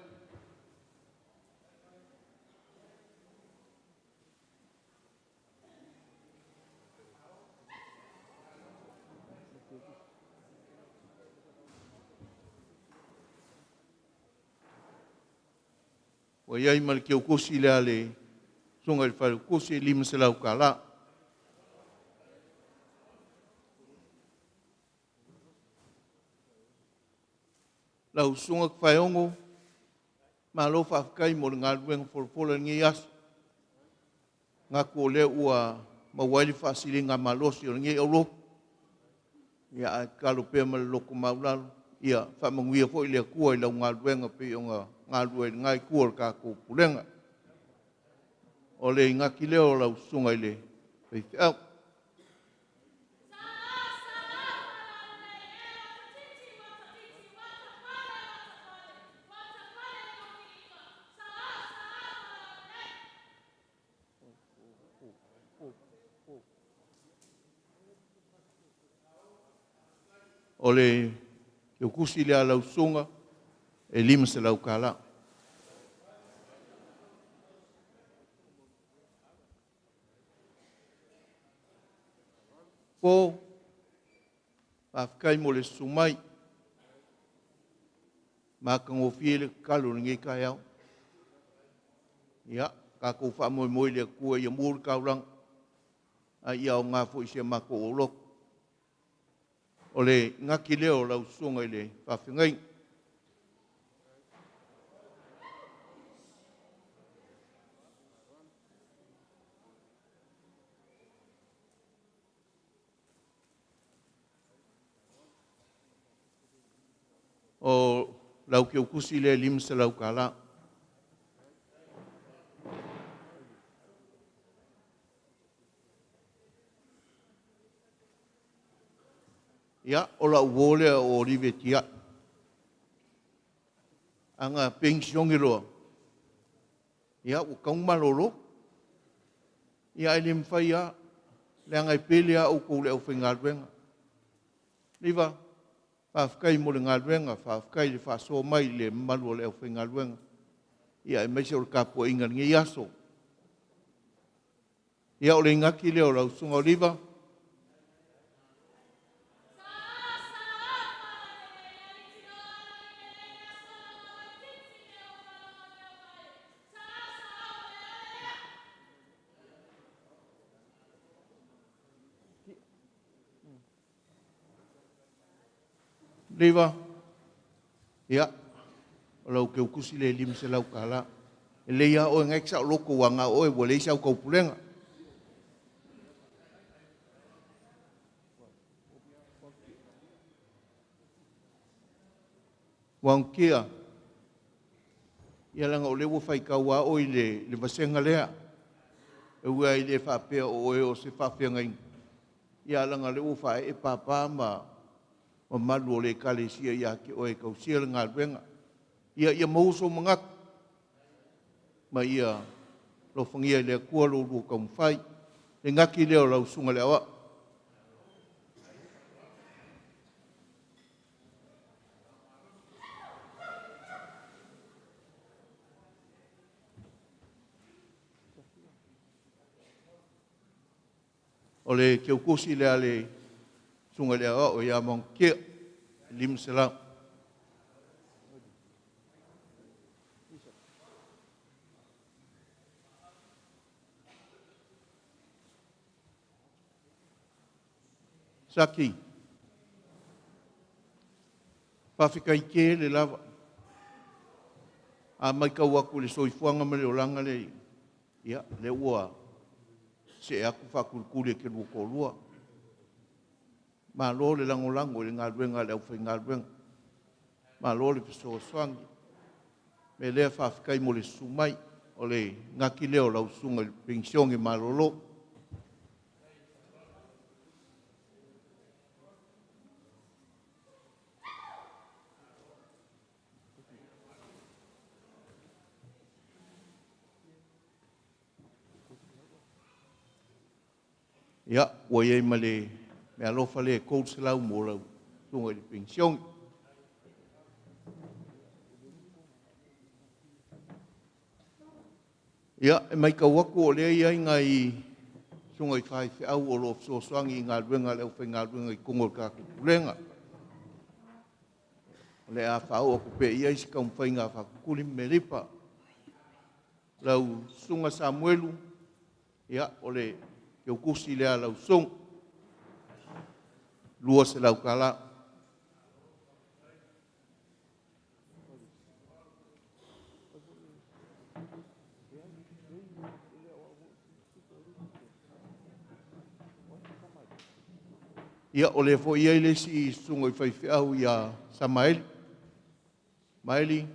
Ua i ai ma le teutusi lea a le Susuga i le Failautusi, e $500. Lau Susuga Tofaeono, malo faafetai mo le galuega folafola i lenei aso. E manatu o lea ua maua ai le faasiligamalosi o lenei aulotu, ae tatalo pea ma le loto maualalo, ia faamanuia foi le Atua i lau galuega pei ona galue ai i lena itu o le tatou Pulega. O le igati lea o lau susuga i le faifeau. O le teutusi lea a lau susuga e $500. Po, faafetai mo le susu mai. Matagofie le tatalo i lenei taeao. Ia, tatou faamoemoe i le Atua ia mu le taulaga, a ia aoga foi i si a matou aulotu. O le igati lea o lau susuga i le faafeagaiga. O lau teutusi lea e $500. Ia, o lau uo lea o Olive Tiai. A na penisione loa, ia ua tatau ona malolo. Ia ae le mafai lava, leaga e pele lava outou le aufaigaluega. Oliva, faafetai mo le galuega, faafetai le faasoa mai i le mamalu o le aufaigaluega, aemaise o le tapuaiga i lenei aso. Ia o le igati lea o lau Susuga Oliva. Oliva, ia, o lau teutusi lea e $500. E lelei lava oe o lena e te saoloto aua na o oe ua leai sau taupulega. Waqa, ia leaga o lea ua faitau lava oe i le vasega lea. E ui lava e le faapea o oe o se faafeagaiga, ae leaga o lea ua faaee papa ma mamalu o le Ekalesia ia te oe e tausia le galuega. Ia maua sou manatu ma ia alofagia e le Atua lo oulua taumafai. Le gatI lea o lau susuga i le Aoao. O le teutusi lea a le susuga i le Aoao ia Manukia, e $500. Saki, faafetai tele lava. A matau atu i le soifuaga ma le olaga lea e i ai, ia, lea ua see atu faatuletule e te lua toalua. Malo le lagolago i le galuega a le aufaigaluega. Malo le fesoasoani. O le mea lea faafetai mo le susu mai, o le nati lea o lau susuga i le penisione malolo. Ia, ua i ai ma le meaalofa lea e $300 mo lau susuga i le penisione. Ia, e matau atu o lea e i ai nai susuga i faifeau o lo o fesoasoani i galuega a le aufaigaluega i totonu o le tatou Pulega. O le a faaoo atu pea i ai se taumafaiga a Faatutuli ma Melipa. Lau Susuga Samuelu, ia o le teutusi lea a lau susuga, $200. Ia, o lea foi e i ai le isi susuga i faifeau ia Samaeli. Maeli,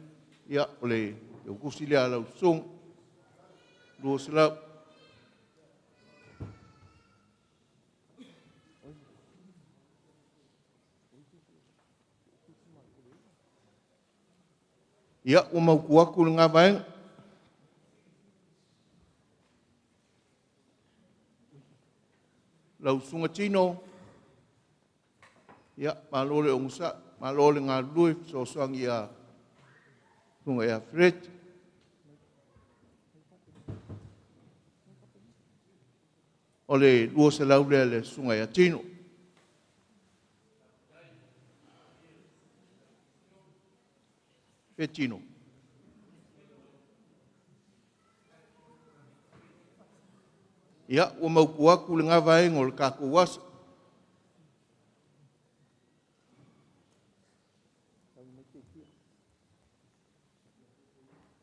ia o le teutusi lea a lau susuga, $200. Ia, ua mautu atu lena vaega. Lau Susuga Tino, ia malo le onosai, malo le galulue e fesoasoani i le Susuga ia Fred. O le $200 lea a le Susuga ia Tino. Faapefea Tino? Ia, ua mautu atu lena vaega o le tatou aso.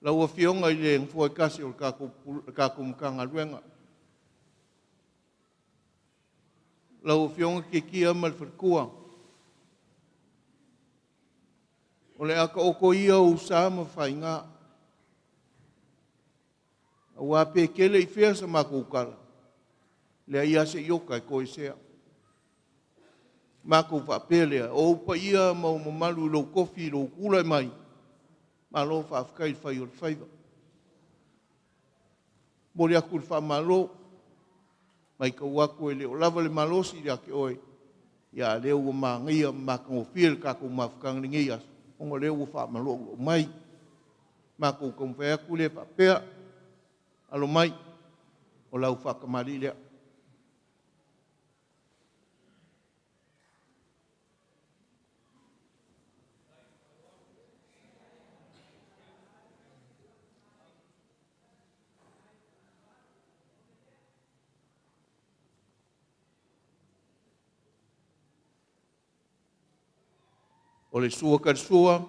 Lau Afioga i le Nofoa e tasi o le tatou Matagaluega, lau Afioga Tiatia ma le faletua, o le a taoto ia ou sa ma faiga, aua pe tele i fea sa matou tala, e leai lava se iota e toesea. Matou faapea lea, o ou paia ma ou mamalu i lou tofi i lou tulai mai, malo faafetai le fai o le faiva. E momoli atu le faamalo, matau atu e le o lava le malosi ia te oe, a o lea ua manaia ma matagofie le tatou mafutaga i lenei aso, ona o lea ua faamaloulou mai. Matou taumafai atu lea faapea, alo mai, o lau faatamalii lea. O le sua tali sua,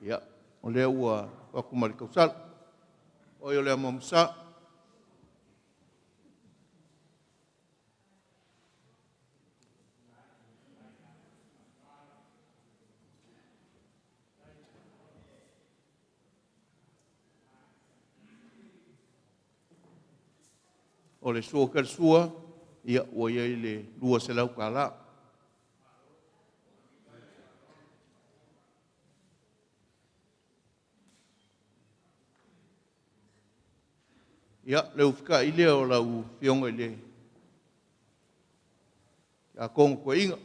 ia, o lea ua avatu ma le tausala. O oe o le amo amo-sa. O le sua tali sua, ia ua i ai le $200. Ia, le ufitai lea o lau Afioga i le Tiakono Toeaina.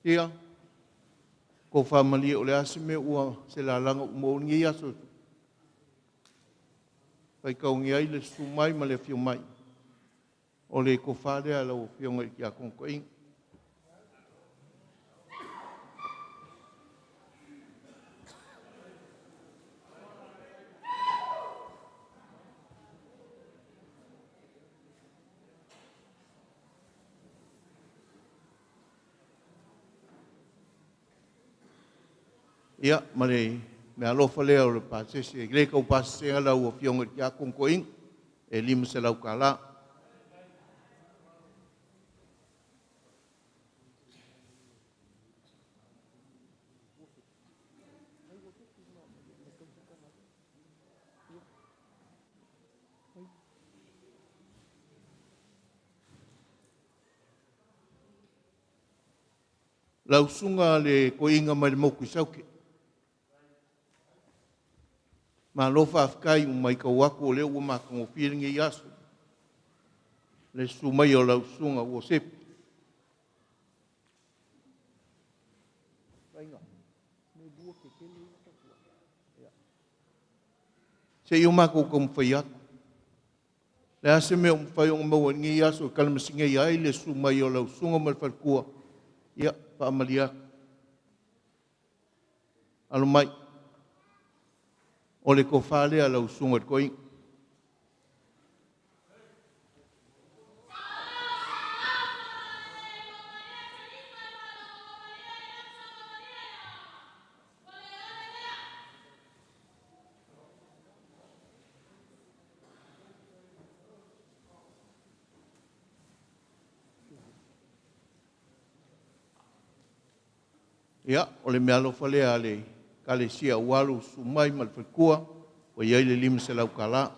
Ia, tofa malie o le a se mea ua, se lalaga ua maua i lenei aso e faitaugia ai le susu mai ma le afio mai o le tofa lea a lau Afioga i le Tiakono Toeaina. Ia, ma le meaalofa lea o le pasese, e le tau pasese lau Afioga i le Tiakono Toeaina, e $500. Lau susuga le toeaina mai le motu i Saute, malo faafetai ua matau atu o lea ua matagofie lenei aso, le susu mai o lau susuga Uasefe. Se i o matou taumafai atu. O le a se mea o mafai ona maua i lenei aso e talamasineia ai le susu mai o lau susuga ma le faletua, ia, faamalie atu. Alo mai, o le tofa lea a lau susuga i le toeaina. Ia, o le meaalofa lea a le Ekalesia aua lou susu mai ma le faletua, ua i ai le $500.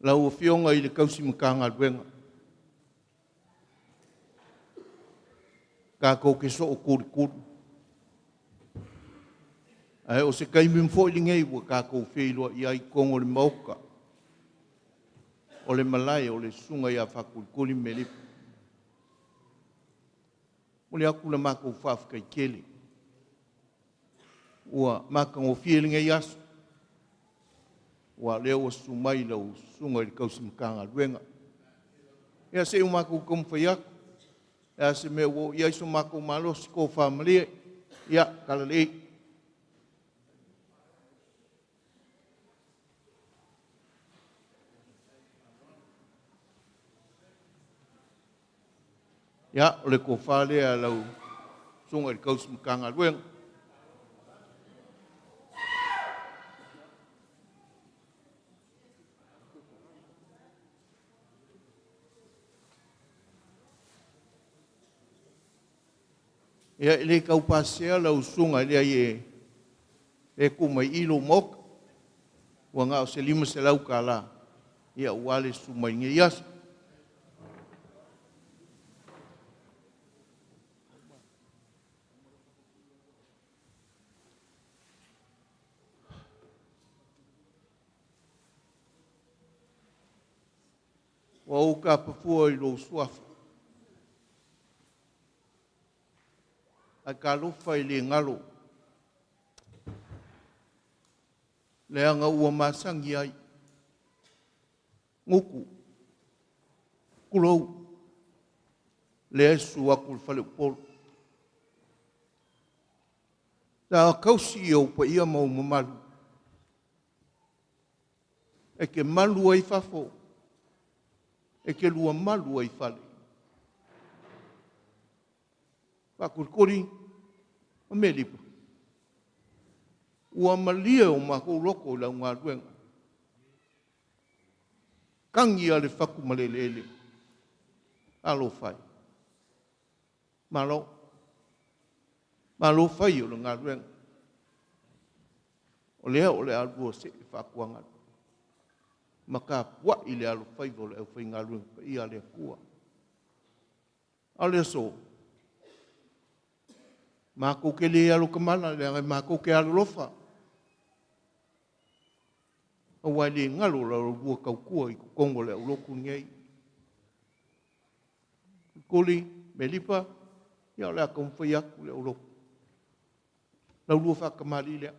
Lau Afioga i le tausi Matagaluega, tatou te sootulikuli, ae o se taimi foi lenei ua tatou feiloai ai i totonu o le Maota, o le malae o le Susuga ia Faatulikuli ma Melifa. E momoli atu le matou faafetai tele, ua matagofie lenei aso, aua o lea ua susu mai lau Susuga i le tausi Matagaluega. Ia se i o matou taumafai atu, o le a se mea ua oo i ai so matou malosi tofamalie, ia talalelei. Ia, o le tofa lea a lau Susuga i le tausi Matagaluega. Ia, e le tau pasea lau susuga, e leai e tu mai i i lou maota, ua na o se $500 aua le susu mai i lenei aso. Ua ou tapa fua i lou suafa, ae talofa e le galo, leaga ua masani ai. Gutu, tulou, lea e susu atu le faleupolu. Sa tausi ou paia ma ou mamalu e te malu ai fafo, e te lua malu ai fale. Faakolikoli ma Melipa, ua malie o matou loto i lau galuega. Tagi lava le fatu ma le eleele. Talofa e. Malo. Malo fai o le galuega. O lea o le a lua see faatuagalua ma tapuai le alofaiva o le aufaigaluega paia a le Atua. A o le aso, matou te le alotamala leaga matou te alolofa, aua e le galo la oulua tautua i totonu o le aulotu lenei. Tuli, Melifa, ia o le a taumafai atu le aulotu. La ulua faatamalii lea.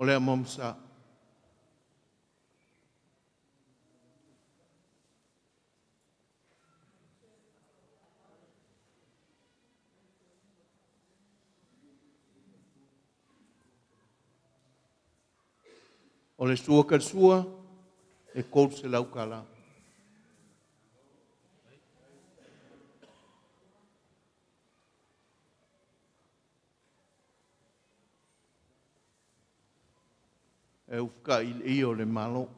O le amamsa. O le sua ka le sua, e 300 tala. E ufika i le ia o le Malo.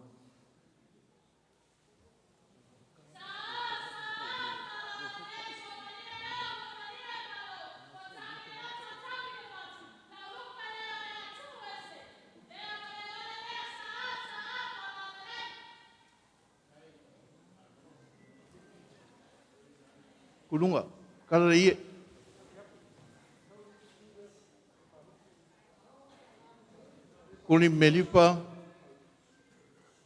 Kulunga, kala le ie. Kuli Melifa,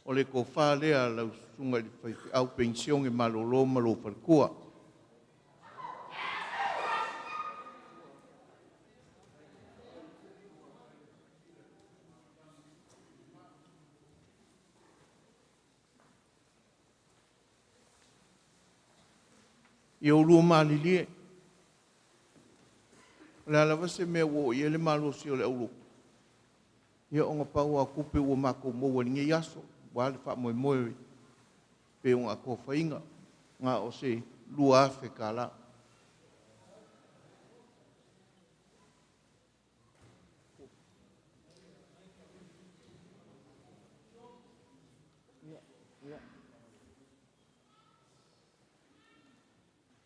o le tofa lea a lau susuga i le faifeau penisione malolo ma lou faletua. Ia oulua malilie, o le a lava se mea ua oo i ai le malosi o le aulotu, ia ona pau lava o tupe ua matou maua i lenei aso, aua le faamoemoe pei ona atofaina, na o se $2,000.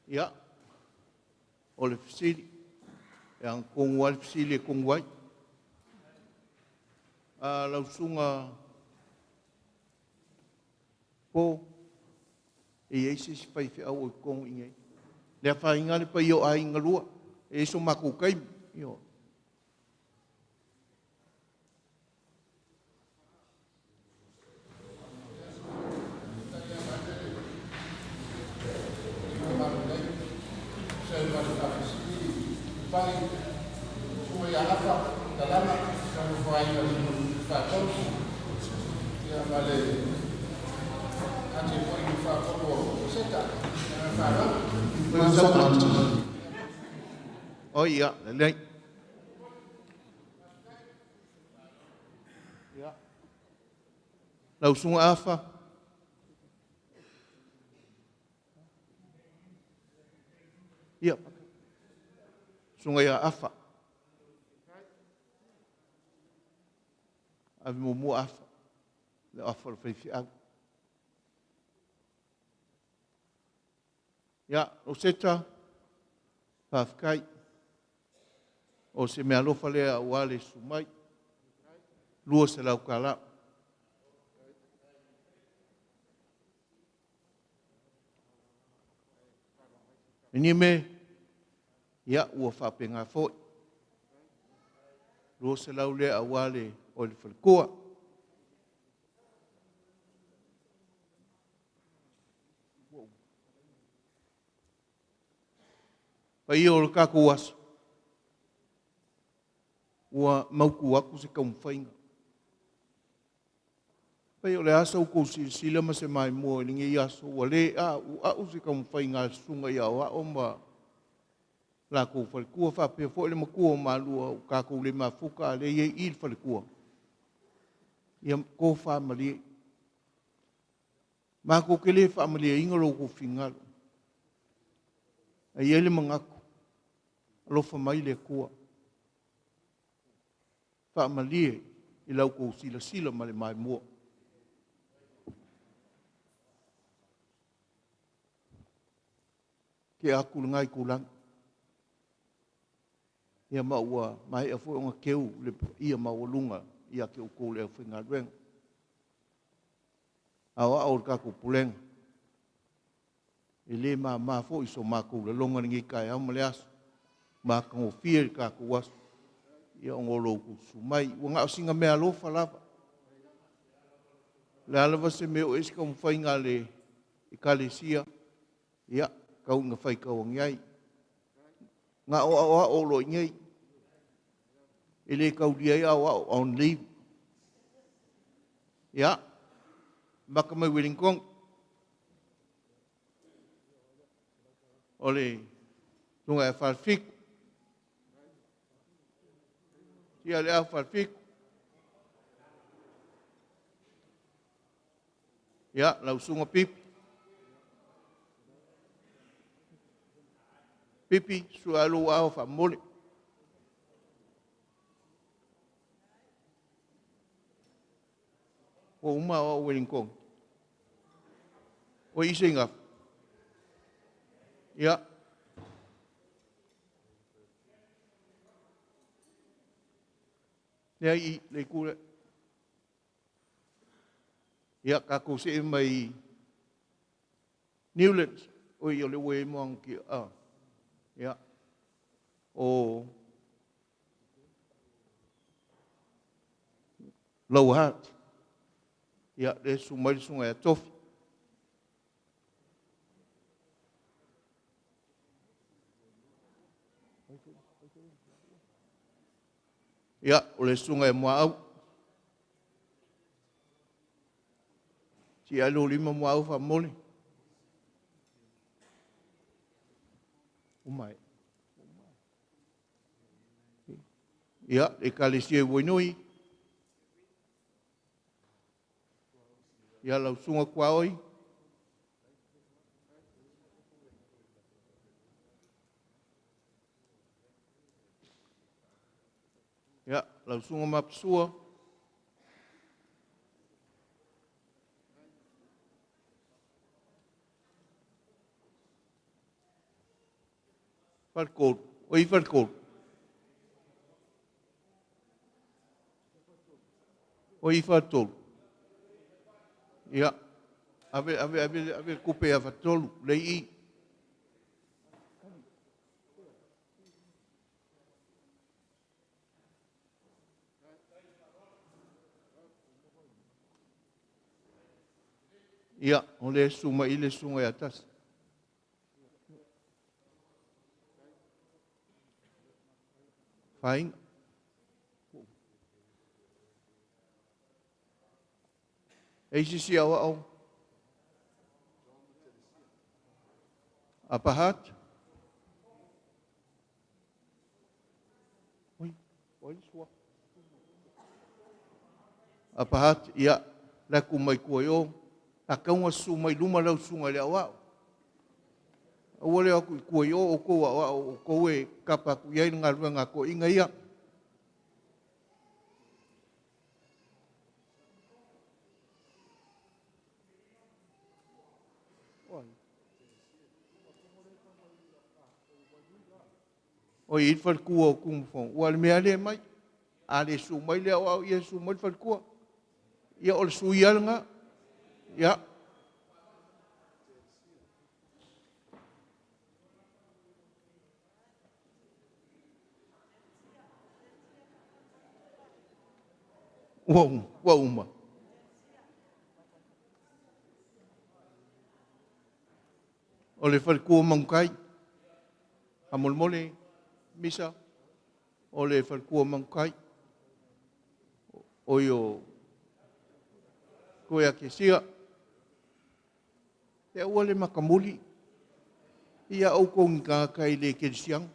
Ia, o le fesili, e agatonu lava le fesili e tonu ai. Lau Susuga Po, e i ai se isi faifeau o i totonu i inei? Le afaina lava le paia o aiga e lua, e i ai so matou taimi. Ioe. Oi, ia, lelei. Lau Susuga Afa. Ia, Susuga ia Afa. Ave muamua Afa, le Afa o le faifeau. Ia, Roseta, faafetai. O se meaalofa lea aua le susu mai, $200. Nime, ia ua faapena foi, $200 lea aua le oe le faletua. Paia o le tatou aso, ua mautu atu se taumafaiga. Pei o le a sa outou silasila ma se maimoa i lenei aso ua le a'ua'u se taumafaiga a le Susuga ia Aoao ma latou faletua faapea foi le matua o Malua ua tatou le mafuta a o lea e i ai i i le faletua. Ia tofa malie. Matou te le faamalieina lo outou finagalo, ae i ai le manatu, alofa mai le Atua, faamalie i la outou silasila ma le maimoa. Tea atu lena itulagi, ia ma ua maea foi ona teu le paia maualuga ia te outou le aufaigaluega. Aoao o le tatou Pulega, e le mama foi so matou lagona i lenei taeao ma le aso, matagofie le tatou aso ona o lo outou susu mai. Ua na o sina meaalofa lava. O le a lava se mea oo i ai se taumafaiga a le Ekalesia, ia, tau ina faitau ane ai. Na o aoao o lo o i inei, e le taulia ai aoao on leave. Ia, maka mai Wellington. O le susuga ia Falefitu. Tia le au Falefitu. Ia, lau susuga Pipi. Pipi, sua lou ao faamomoli. Ua uma au Wellington. Ua i se igafa? Ia. Lea i le itu lea. Ia, tatou see mai Newlands. Oi, o le ua i ai moana. Ah. Ia. O Lower Hutt. Ia, le susu mai le susuga ia Tofi. Ia, o le susuga ia Muaau. Tia lou lima Muaau faamomoli. Uma e. Ia, le Ekalesia i Wainui. Ia, lau susuga Tuaoi. Ia, lau susuga Mapusua. Faletolu. O i Faletolu? O i Faletolu? Ia, ave, ave, ave, ave le tupe ia Faletolu, lea e i i. Ia, o lea e susu mai i le susuga ia Tasi. Fine. E i se isi aoao? Upper Hutt? Oi, oi le sua. Upper Hutt, ia, la ku mai tua i o. A kaunga susu mai luma lau susuga i le aoao. Aua le o atu i tua i o o tou aoao o tou e kapa atu i ai le galuega a toeaiina ia. O i ai le faletua o Tunumafono, aua o le mea lava lea e aumai. A le susu mai le aoao, ia susu mai le faletua. Ia o le sui lava lena. Ia. Ua uma. O le faletua o Manutai, faamolemole Misa, o le faletua o Manutai, oi o Toeatesia. Se aua le matamuli, ia outou ni tagata e le kerisiano.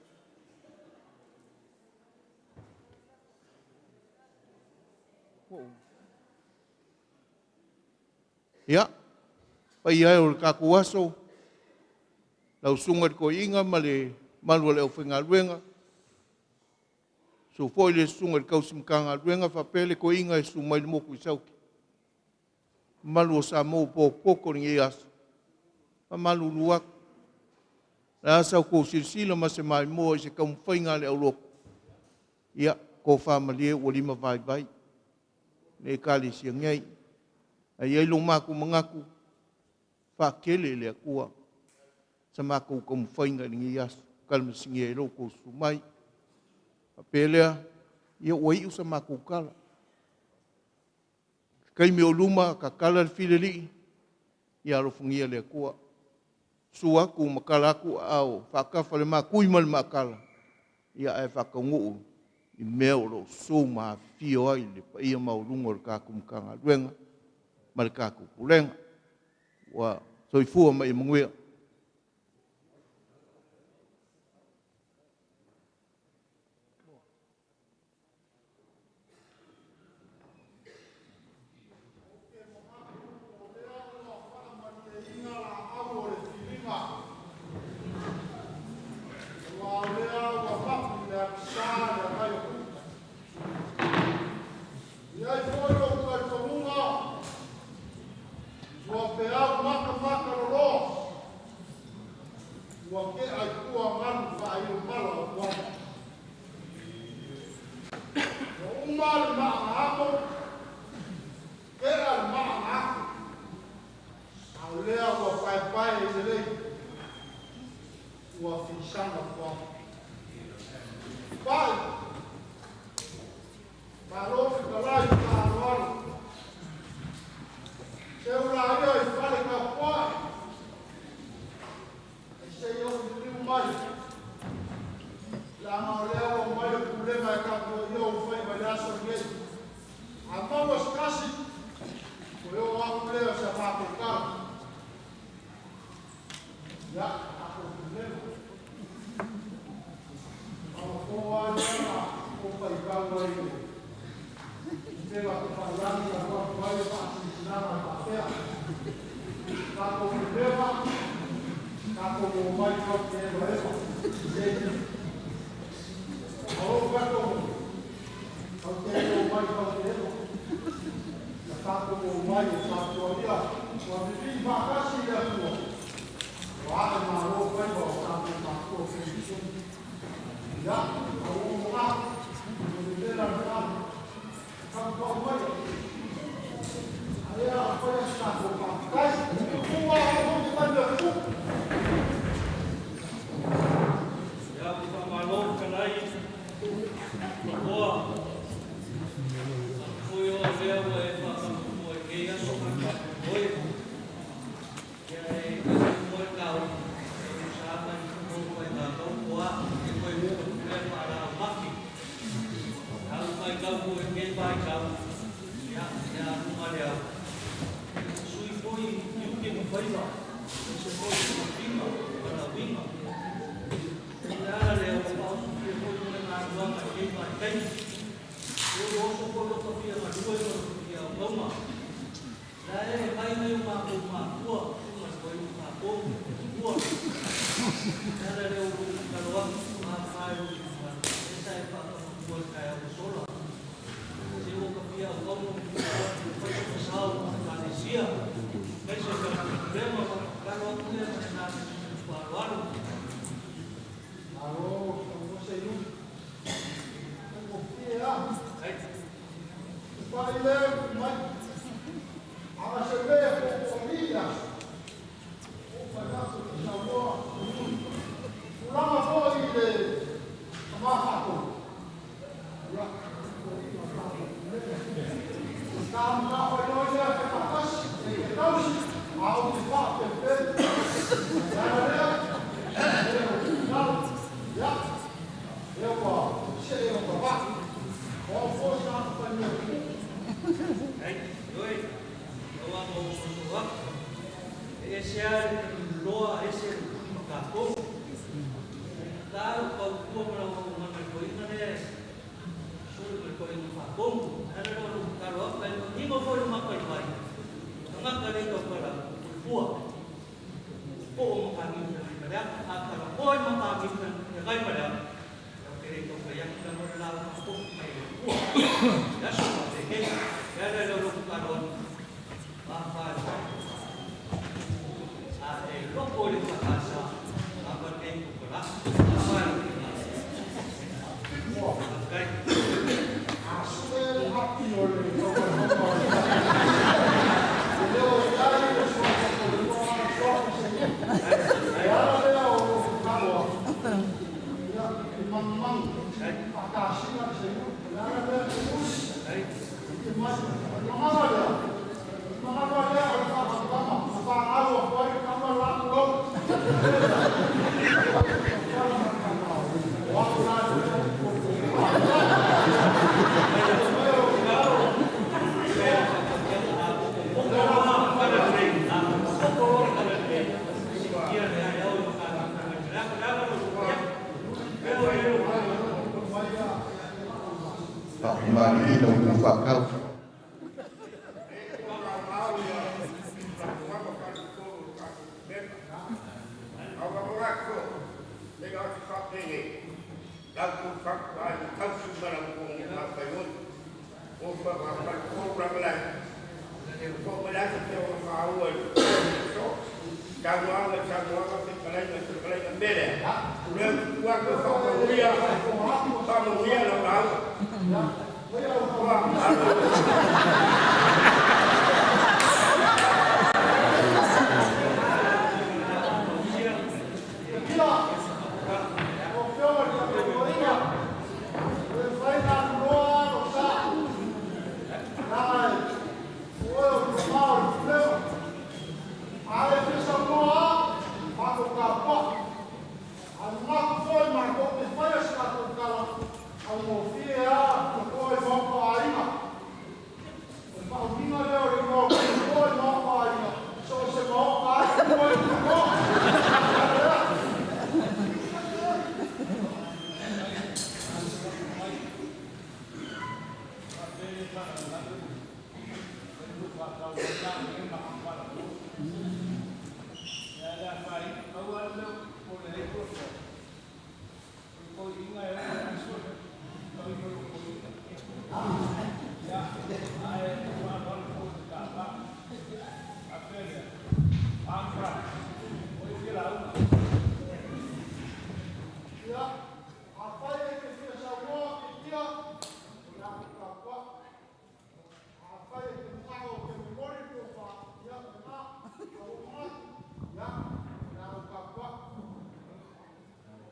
Ia, paia e o le tatou aso, lau susuga i le toeaina ma le mamalu o le aufaigaluega, susu foi le susuga i le tausi Matagaluega faapea le toeaina e susu mai le motu i Saute. Mamalu o Samoa ua potopoto i lenei aso, e faamalulu atu, o le a sa outou silasila ma se maimoa i se taumafaiga a le aulotu, ia, tofa malie ua limavaivai le Ekalesia nei. Ae i ai lo matou manatu, faatele e le Atua sa matou taumafaiga i lenei aso, talamasigia ai lo outou susu mai. Faapea lea, ia ua iu sa matou tala. O se taimi o i luma tatala le filialii, ia alofagia e le Atua. Susu atu ma tala atu aao faatafa le matui ma le maakala, ia ae faataunuu i mea o lo o susu ma afifio ai le paia maualuga o le tatou Matagaluega. ma le tatou pulega. Ua soifua ma ia manuia.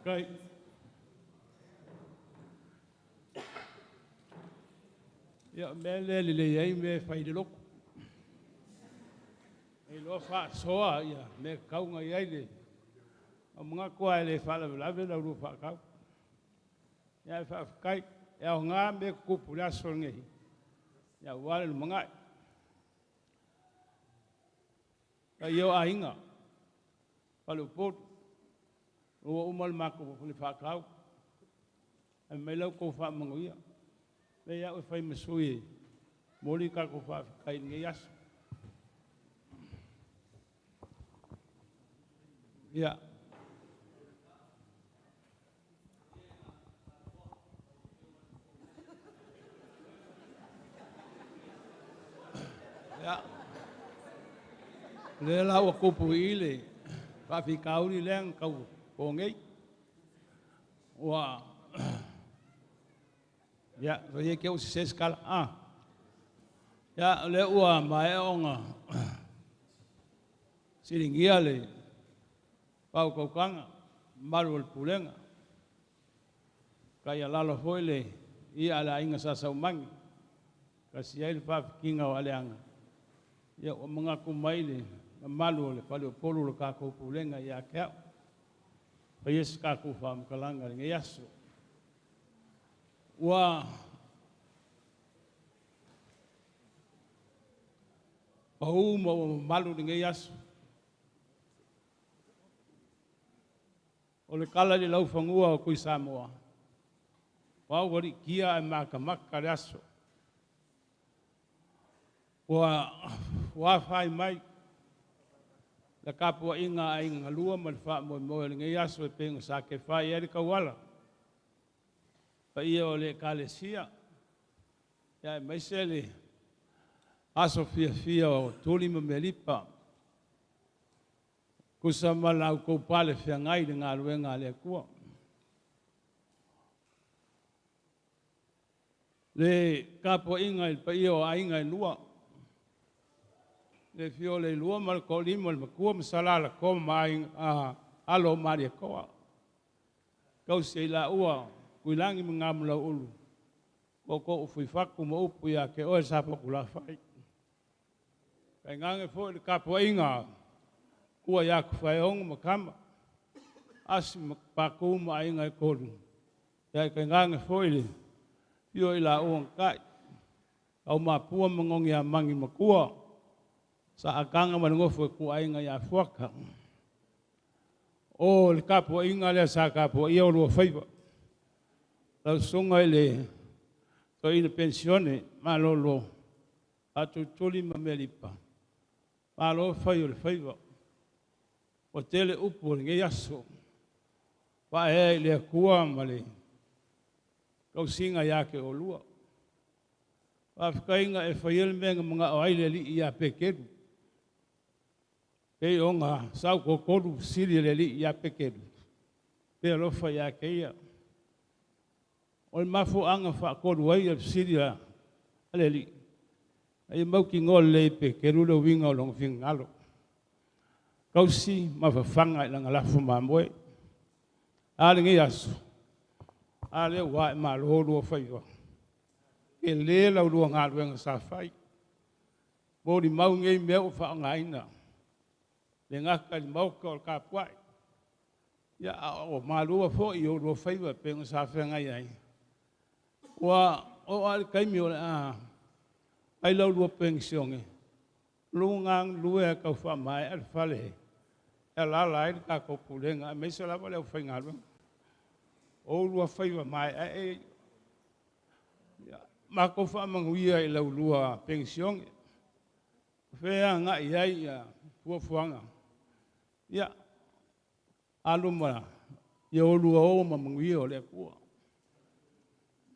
Kai. Ia, mea lea lelei ai mea e fai i le lotu. E iloa faasoa ia mea e tatau ona i ai le... Ua manatu lava e le faalavelave la ulua faatau. Ia ae faafetai, e aoga mea e tutupu i le aso lenei, ia aua le lumanai. Paia o aiga, faleupolu, ua uma le matou le faatau. Ae mai la outou faamanuia. Leai au e fai ma sui e momoli le tatou faafetai i lenei aso. Ia. Ia. Lea la ua tupu i i le faafitauli lea na tau po nei. Ua ia, soia te ua sese se tala. Ah. Ia, o lea ua maea ona siligia le faautautaga mamalu o le pulega. Taialalo foi le ia a le aiga Sa Saumani, tasi ai le faafitiga o aleaga, ia ua manatu mai le mamalu o le faleupolu o le tatou pulega ia te au. Faia se tatou faamatalaga i lenei aso. Ua pau ma ua mamalu lenei aso. O le tala i le laufanua o Tuisamoa, ua aualiitia ae matamata le aso. Ua fuafai mai le tapuaiga a aiga galua ma le faamoemoe o lenei aso e pei ona sa tefa i ai le tauala, paia o le Ekalesia, aemaise le aso fiafia o Tuli ma Melipa, tusa ma la outou pale feagai i le galuega a le Atua. Le tapuaiga i le paia o aiga e lua, le afio o Leilua ma le Toalima, le Matua ma Salalato ma aiga, alo o Malietoa, tausi e i laua Tuilagi ma Gamulauulu, tootoo o Fuifatu ma upu ia te oe Safotulafai. Tainane foi le tapuaiga Matua ia Tofaeono ma Tama, Asi ma Patu ma Aiga e Tolu, ae tainane foi le afio o i laua na Ta'i, Aumapua ma Nogiamagi Matua, Saataga ma le nofo a ituaiga ia Fuata. O le tapuaiga lea sa tapuaia o lua faiva. Lau susuga i le toeaina penisione malolo Faatulituli ma Melipa, malo fai o le faiva. Ua tele upu o lenei aso, faaea i le Atua ma le tausiga ia te oulua. Faafetaiga e faia le mea na manao ai le alii ia Peteru. Pei ona sautotolu fesili a le alii ia Peteru, pe alofa ia te ia. O le mafuaaga faatolu ai o le fesili a le alii, a ia mautinoa lelei e Peteru le uiga o lona finagalo. Tausi ma fafaga i lana lafo mamoe. A lenei aso, a lea ua ae malo lua faiva. Tele la ulua galuega sa fai. Molimau nei mea ua faaaogaina le gata i le maota o le tapuai, ia a o malua foi i oulua faiva e pei ona sa feagai ai. Ua oo lava i le taimi o le a fai la ulua penisione, o lou galulue lava e tau faamaea le fale e alaala ai le tatou Pulega aemaise lava le aufaigaluega. O oulua faiva maeaea ia, matou faamanuia i la ulua penisione. O fea e agai i ai fuafuaga? Ia, alu ma ia oulua o ma manuia o le Atua.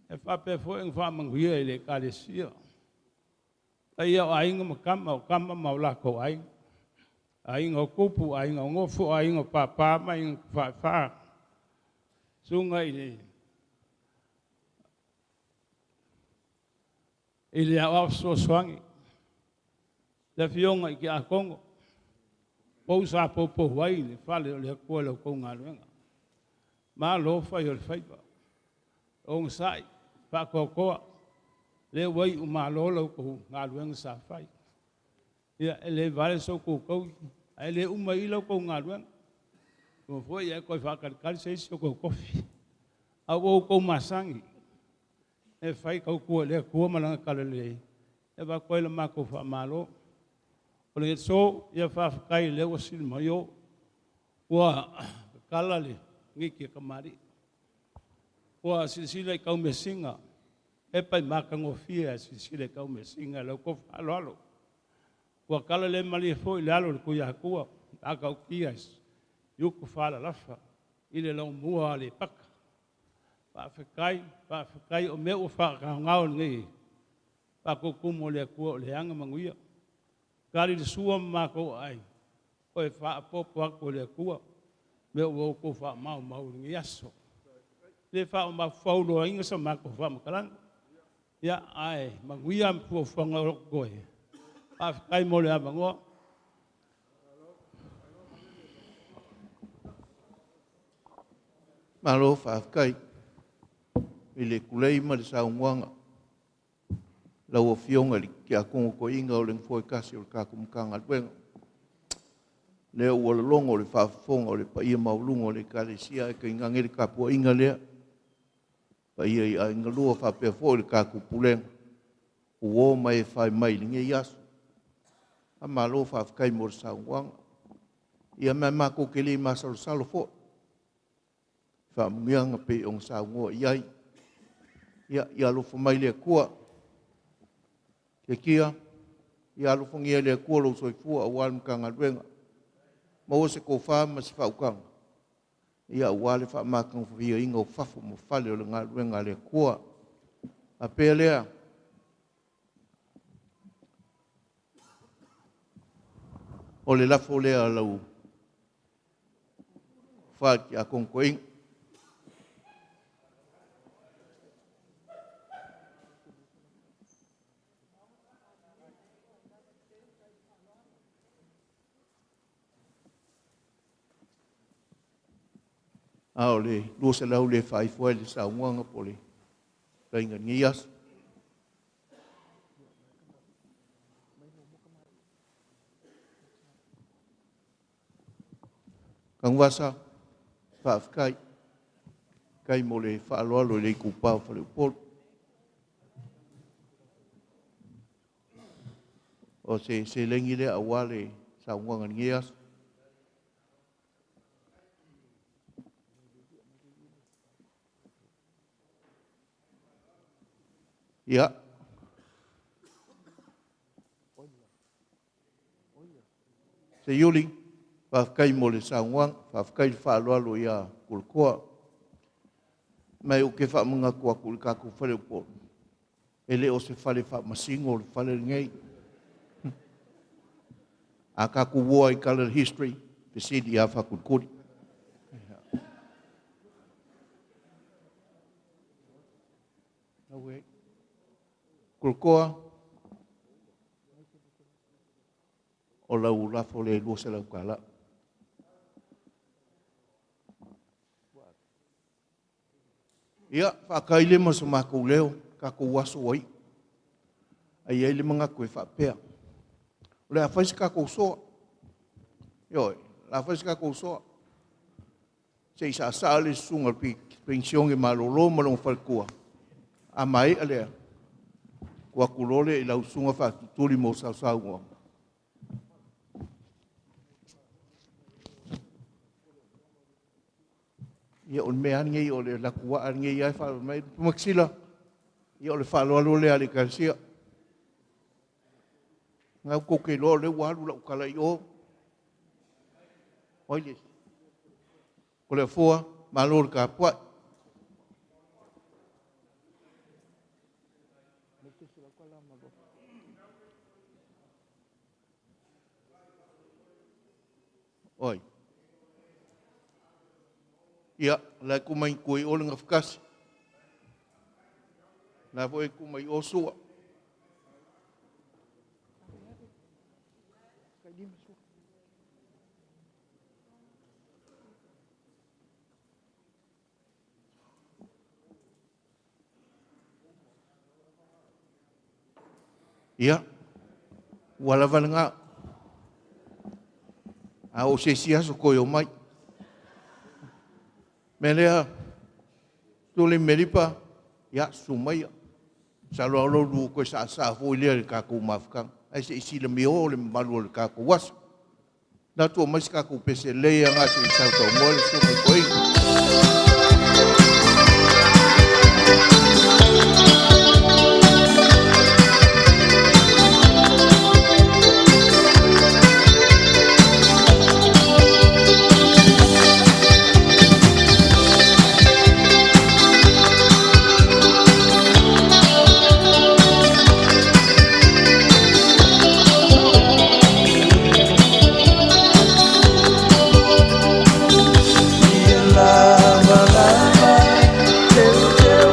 E faapea foi ona faamanuia i le Ekalesia. Paia o Aiga ma Tama, o Tama ma o latou Aiga, Aiga o Tupu, Aiga o Nofo, Aiga o Papa ma Aiga na Tafaifa, susuga i le Aoao Fesoasoani, le Afioga i Tiakono, o sa poupou ai le fale o le Atua i la outou galuega. Malo fai o le faiva, onosai, faatoatoa, lea ua iumalo la outou galuega sa fai. Ia, e le vale so outou taui, ae le uma i i la outou galuega. Ua foi ae toe faatalitali se isi o toe tofi. A ua outou masani e fai tautua i le Atua ma Lana Talalelei, e avatu ai le matou faamalo. O le aso, ia faafetai o lea ua sili mai o, ua tatala le giti a tamalii, ua silasila i taumeasina, e pepa i matagofie ae silasila i taumeasina i lau tofa faaaloalo. Ua tala le malie foi i le alo o le Tuiatua matautia i utufaalalafa i le laumua o Aleipata. Faafetai, faafetai o mea ua faagaogao nei faatautumu a le Atua o le aga manuia. Tali le sua ma matou aai, toe faaopoopo atu e le Atua mea ua outou faamaumau i lenei aso. E le faamaufauluaina sa matou faamatalaga, ia ae manuia fuafuaga o lo o totoe. Faafetai mo le avanoa. Malo faafetai i le tulei ma le saunoaga lau Afioga i le Tiakono Toeaina o le Nofoa e tasi o le tatou Matagaluega. Lea ua lologo le faafofoga o le paia maualuga o le Ekalesia, ae tainane le tapuaiga lea, paia i aiga lua faapea foi le tatou Pulega, uo ma e fai mai i lenei aso. Faamalo faafetai mo le saunoaga. Ia ma e matou te le masalosalo foi i faamanuiaga pei ona saunoa i ai. Ia alofa mai le Atua. Tiatia, ia alofagia e le Atua lou soifua aua le Matagaluega, maua se tofa ma se faautaga aua le faamatagofieina o fafo ma fale o le galuega a le Atua. Ona faapea lea, o le lafo lea a lau Tofa i le Tiakono Toeaina. A o le 200 lea e faaifo ai le saunoaga po o le fetalaiga i lenei aso. Tanuvasa, faafetai. Faafetai mo le faaaloalo i le itupa o Faleupolu. O se seleni lea aua le saunoaga i lenei aso. Ia, Seiuli, faafetai mo le saunoaga, faafetai le faaaloalo ia Tulatoa. Ma ou te faamanatu atu i le tatou faleupolu, E le o se fale faamasino o le fale lenei. A tatou ua i tala o le history, fesili ia Faakulikuli. Kulekoa, o lau lafo lea e $200. Ia, faata ai lea ma so matou leo, tatou aso ua iu. Ae i ai le manatu e faapea, o le a fai se tatou soa. Ioe, o le a fai se tatou soa, se i saasaa le susuga i le Penisione malolo ma lona faletua, a maea lea, tuu atu loa lea i lau Susuga Faatutuli mo sau saunoaga. Ia o le mea lava lenei o le alu atu waa lenei lava e faalogo mai, Matasila, ia o le faaaloalo lea a le Ekalesia. O lena tou te iloa o lea ua alu lau tala i o. O ai le isi? Toleafoa, malo le tapuai. O ai? Ia, o la e tuu mai tua i o le Gafatasi. O la foi e tuu mai i o Sua. Ia, ua lava lena. A oo i se isi aso toe omai. O le mea lea, Tupuola Melipa, ia susu maia, masalo lava o lo oulua toe saasaa foi lea i le tatou mafutaga, ae se i silamio le mamalu o le tatou aso. Manatu e aumai se tatou pese lelei lava lena se i sausaunoa le susuga i le toeaina. Ia lava lava, teuteu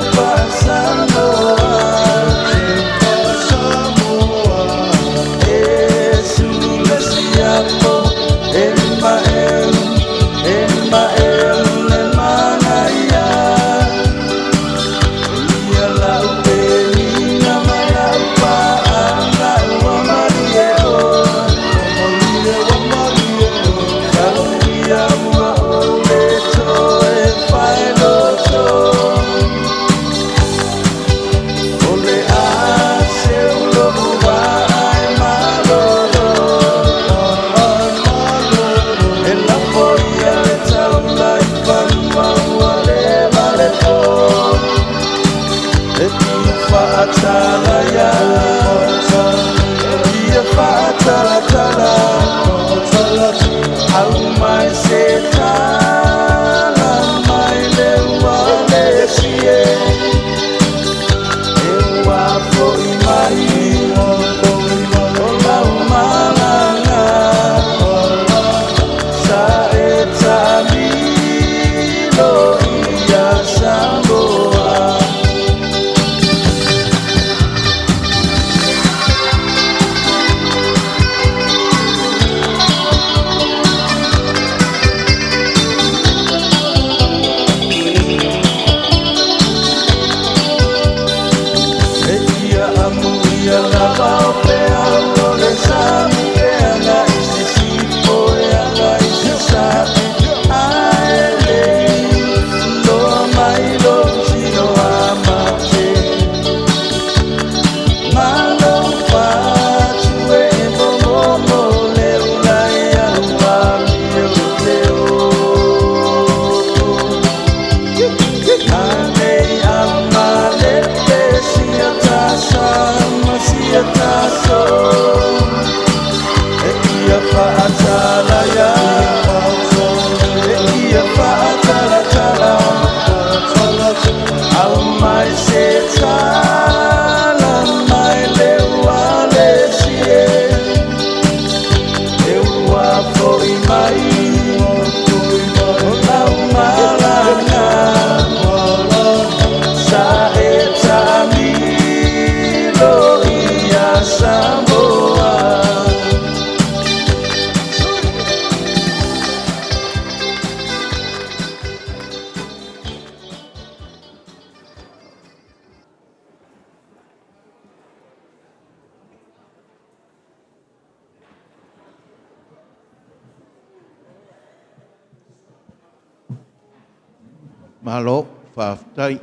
Malo, faafetai.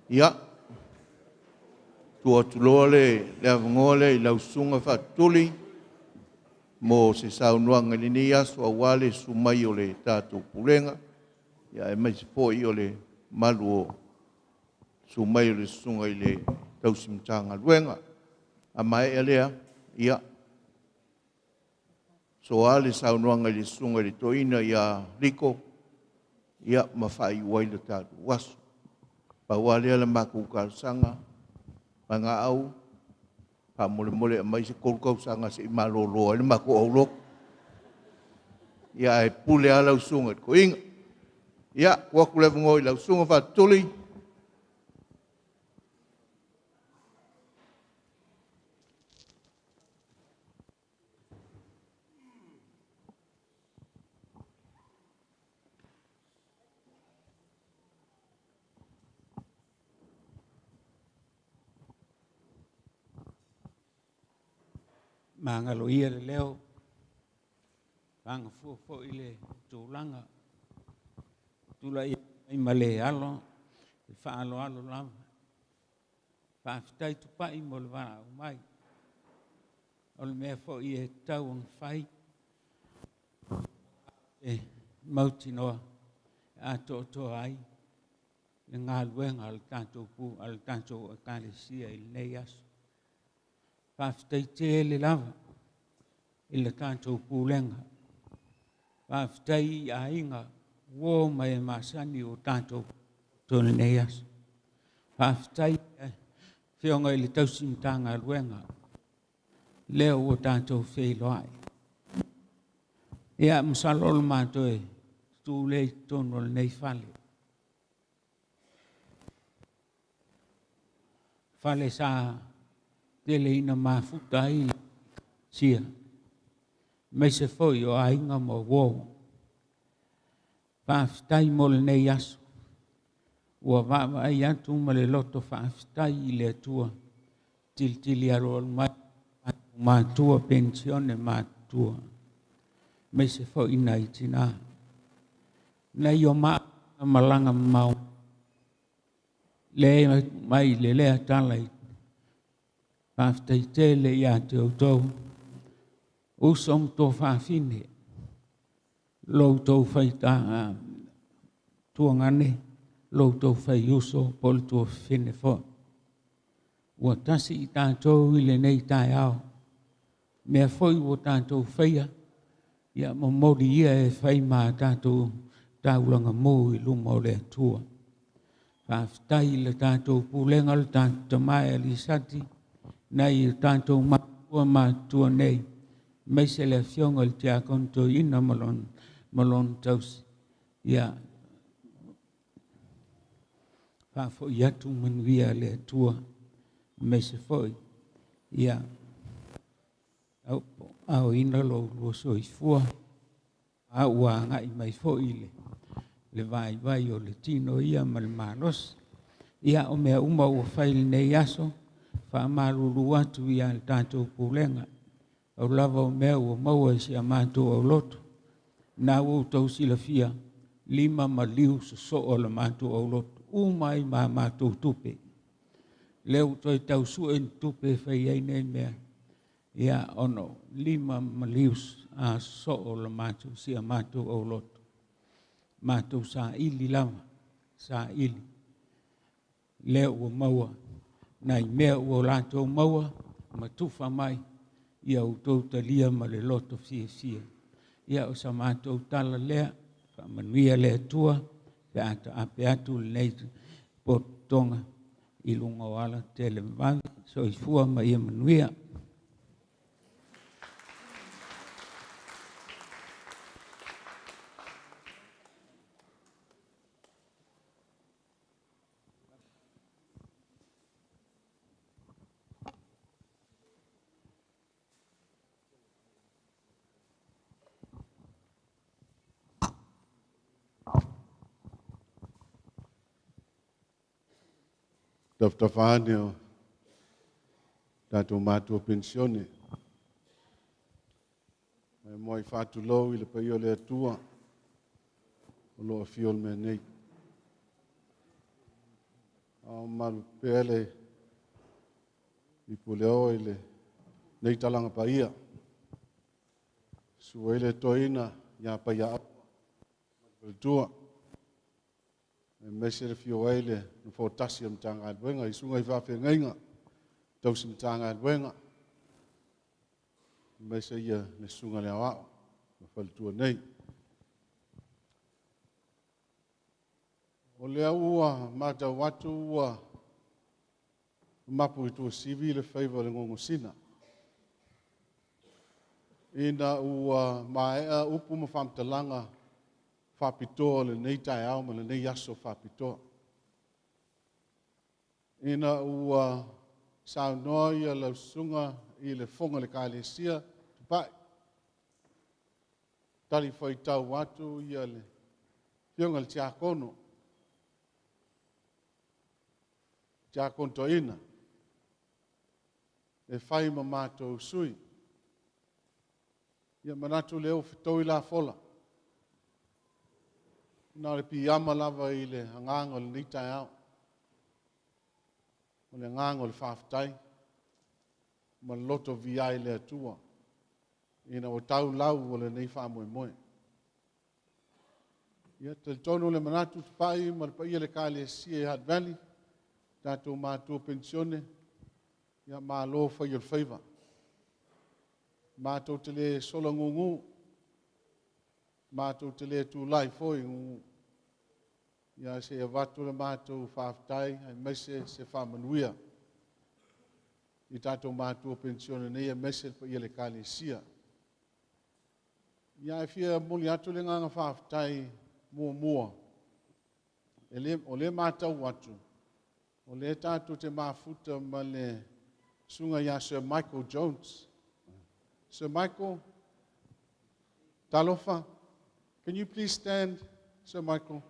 Ia, tuu atu loa le avanoa lea i lau Susuga Faatuli mo se saunoaga i lenei aso aua le susu mai o le tatou Pulega, aemaise foi o le mamalu o le susu mai o le Susuga i le Tausi Matagaluega. A maea lea, ia, soa le saunoaga i le Susuga i le Toeaina ia Liko ma faaiu ai le tatou aso. Pau lava lea o le matou talosaga, Pagaaau, faamolemole aumai se 3 tausaga se i malolo ai le matou aulotu, ae pule lava lau Susuga i le Toeaina. Ia, tuu atu le avanoa i lau Susuga Faatuli. Magalo ia le leo, pagafua foi le tulaga, tulai ai ma le alo, le faaaloalo lava. Faafetai Tupai mo le valaau mai. O le mea foi e tatau ona fai, e mautinoa e atoatoa ai le galuega a le tatou a le tatou Ekalesia i lenei aso. Faafetai tele lava i le tatou pulega. Faafetai i aiga uo ma e masani o tatou i lenei aso. Faafetai i le Afioga i le Tausi Matagaluega, lea ua tatou feiloai. Ia, masalo o le matou tu lea i totonu o lenei fale. Fale sa tele ina mafuta ai le sia, aemaise foi o aiga ma uo. Faafetai mo lenei aso. Ua vaavaai atu ma le loto faafetai i le Atua, tilitili alualu mai matua penisione matutua, aemaise foi nai tina. Nai o maa malaga mamao le mai le lea tala i faafetai tele ia te outou, uso ma tuafafine, lo outou faita tuagane, lo outou faiuso po o le tuafafine foi. Ua tasi i tatou i lenei taeao, mea foi ua tatou faia, ia momoli ia e fai ma tatou taulaga mu i luma o le Atua. Faafetai i le tatou pulega, le tatou tama e Alisati, nai o tatou matua matutua nei, aemaise le Afioga i le Tiakono Toeaina ma lona tausi. Ia faafoi atu manuia le Atua, aemaise foi ia aoina lo ulua soifua, a ua agai mai foi le vaivai o le tino ia ma le malosi. Ia, o mea uma ua fai i lenei aso, faamalulu atu ia le tatou pulega. Pau lava o mea ua maua i si a matou aulotu, na ua outou silafia, 5 maliu sosoo o le matou aulotu, uma ai ma matou tupe. Lea ua toe tau sue ni tupe e fai ai nei mea, ia ono 5 maliu sosoo o le matou, si a matou aulotu. Matou saili lava, saili. Lea ua maua nai mea ua latou maua ma tufa mai, ia outou talia ma le loto fiafia. Ia o sa matou tala lea, faamanuia le Atua, pe a taape atu lenei pototoga i luga o ala tele vave. Soifua ma ia manuia. Tafatafa ane o tatou matua penisione. Mai moai faatulou i le paia o le Atua. o lo o afio i le mea nei. A o mamalu pea le ipu leo i lenei talaga paia. Susu ai le toeaina ia Paiaaaua ma le faletua. Aemaise le afio ai le Nofoa tasi o le Matagaluega i susuga i faafeagaiga tausi Matagaluega, aemaise ia le susuga i le Aoao ma faletua nei. O lea ua matau atu ua mapu i Tuasivi le faiva o le gogosina, ina ua maea upu ma faamatalaga faapitoa o lenei taeao ma lenei aso faapitoa. Ina ua saunoa ia lau susuga i le fofoga o le Ekalesia Tupai, talifuaitau atu ia le afioga i le Tiakono, Tiakono Toeaina, e fai ma matou sui. Ia manatu o lea ua fetoi lafola, na o le piiama lava i le agaga o lenei taeao, o le agaga o le faafetai ma le loto viia i le Atua ina ua tau lau o lenei faamoemoe. Ia, talitonu le manatu Tupai ma le paia o le Ekalesia i Hard Valley, tatou matua penisione, ia malo fai o le faiva. Matou te le sola gugu, matou te le tulai foi gugu, ae se i avatu le matou faafetai aemaise se faamanuia i tatou matua penisione nei aemaise le paia o le Ekalesia. Ia, ae fia momoli atu le agaga faafetai muamua, o lea e matau atu, o lea tatou te mafuta ma le susuga ia Sir Michael Jones. Sir Michael, talofa, can you please stand, Sir Michael?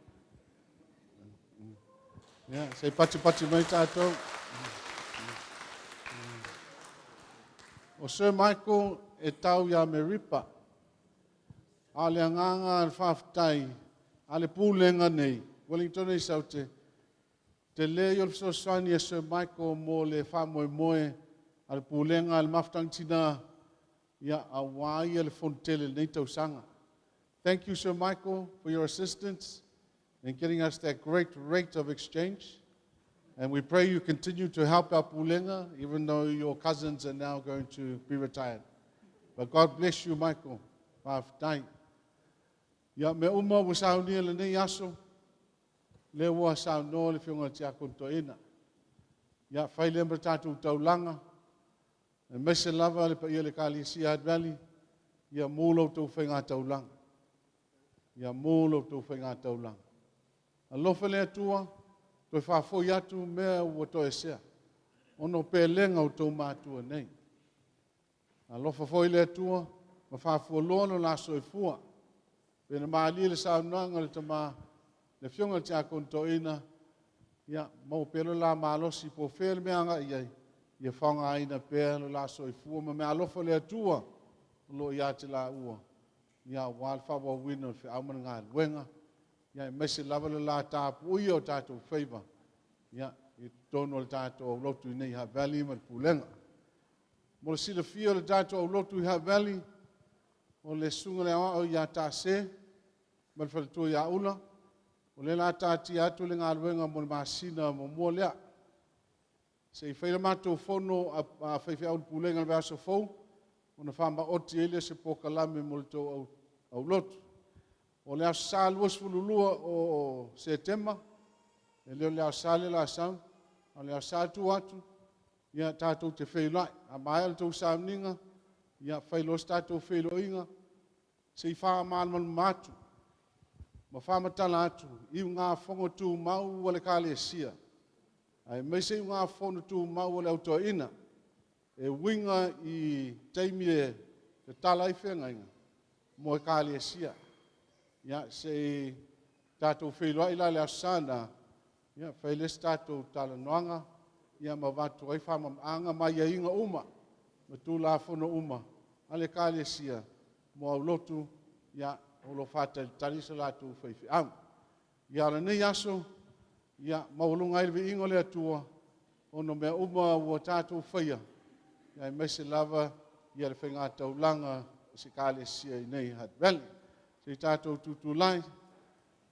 Yeah, se i patipati mai tatou. O Sir Michael e tau i Amerika. A o le agaga le faafetai a le pulega nei, Wellington i Saute, tele ia o le fesoasoani a Sir Michael mo le faamoemoe a le pulega a le Mafutaga Tina, ia, aua ia le fonotele i lenei tausaga. Thank you, Sir Michael, for your assistance in getting us that great rate of exchange. And we pray you continue to help our pulega, even though your cousins are now going to be retired. But God bless you, Michael. Faafetai. Ia, mea uma ua saunia lenei aso, lea ua saunoa le Afioga i le Tiakono Toeaina. Ia, fai lea ma tatou taulaga, aemaise lava le paia o le Ekalesia Hard Valley, ia mu la outou faigataulaga. Ia mu la outou faigataulaga. Alofa le Atua, toe faafoi atu mea ua toesea, ona o pelega o outou matua nei. Alofa foi le Atua ma faafualoa lo la soifua. Pe na malie le saunoaga a le tama, le afioga i le Tiakono Toeaina, ia maua pea lo la malosi po o fea le mea agai i ai, ia faaaogaina pea lo la soifua ma meaalofa o le Atua o lo o ia te laua, ia aua le faaauauina o le feau ma le galuega, ia aemaise lava le la tapuia o tatou faiva, ia, i totonu o le tatou aulotu i nei Hutt Valley ma le Pulega. Mo le silafia o le tatou aulotu i Hutt Valley, o le susuga i le Aoao ia Tase ma le faletua ia Ula, o lea o le a taatia atu le galuega mo le masina muamua lea. Se i fai le matou fono a faifeau le pulega i le vaiaso fou, ona faamaoti ai lea o se polokalame mo le tou aulotu. O le Aso Sa 22 o Setema, e le o le Aso Sa lea o le a sau, a o le Aso Sa i tua atu, ia tatou te feiloai. A maea le tou sauniga, ia fai loa se tatou feiloaiga, se i faamalamalama atu ma faamatala atu iugafono tumau a le Ekalesia, aemaise iugafono tumau a le Au Toeaina e uiga i taimi e tatala ai feagaiga mo Ekalesia. Ia, se i tatou feiloai la i le Aso Sa lena, ia fai lea o se tatou talanoaga, ia ma avatu ai faamalamalamaga ma aiaiga uma ma Tulafono uma a le Ekalesia mo aulotu, ia, o lo o faatalitali so latou faifeau. Ia o lenei aso, ia maualuga ai le viiga o le Atua, ona o mea uma ua tatou faia, ia aemaise lava ia le faigataulaga o se Ekalesia i inei i Hutt Valley. Se i tatou tutulai,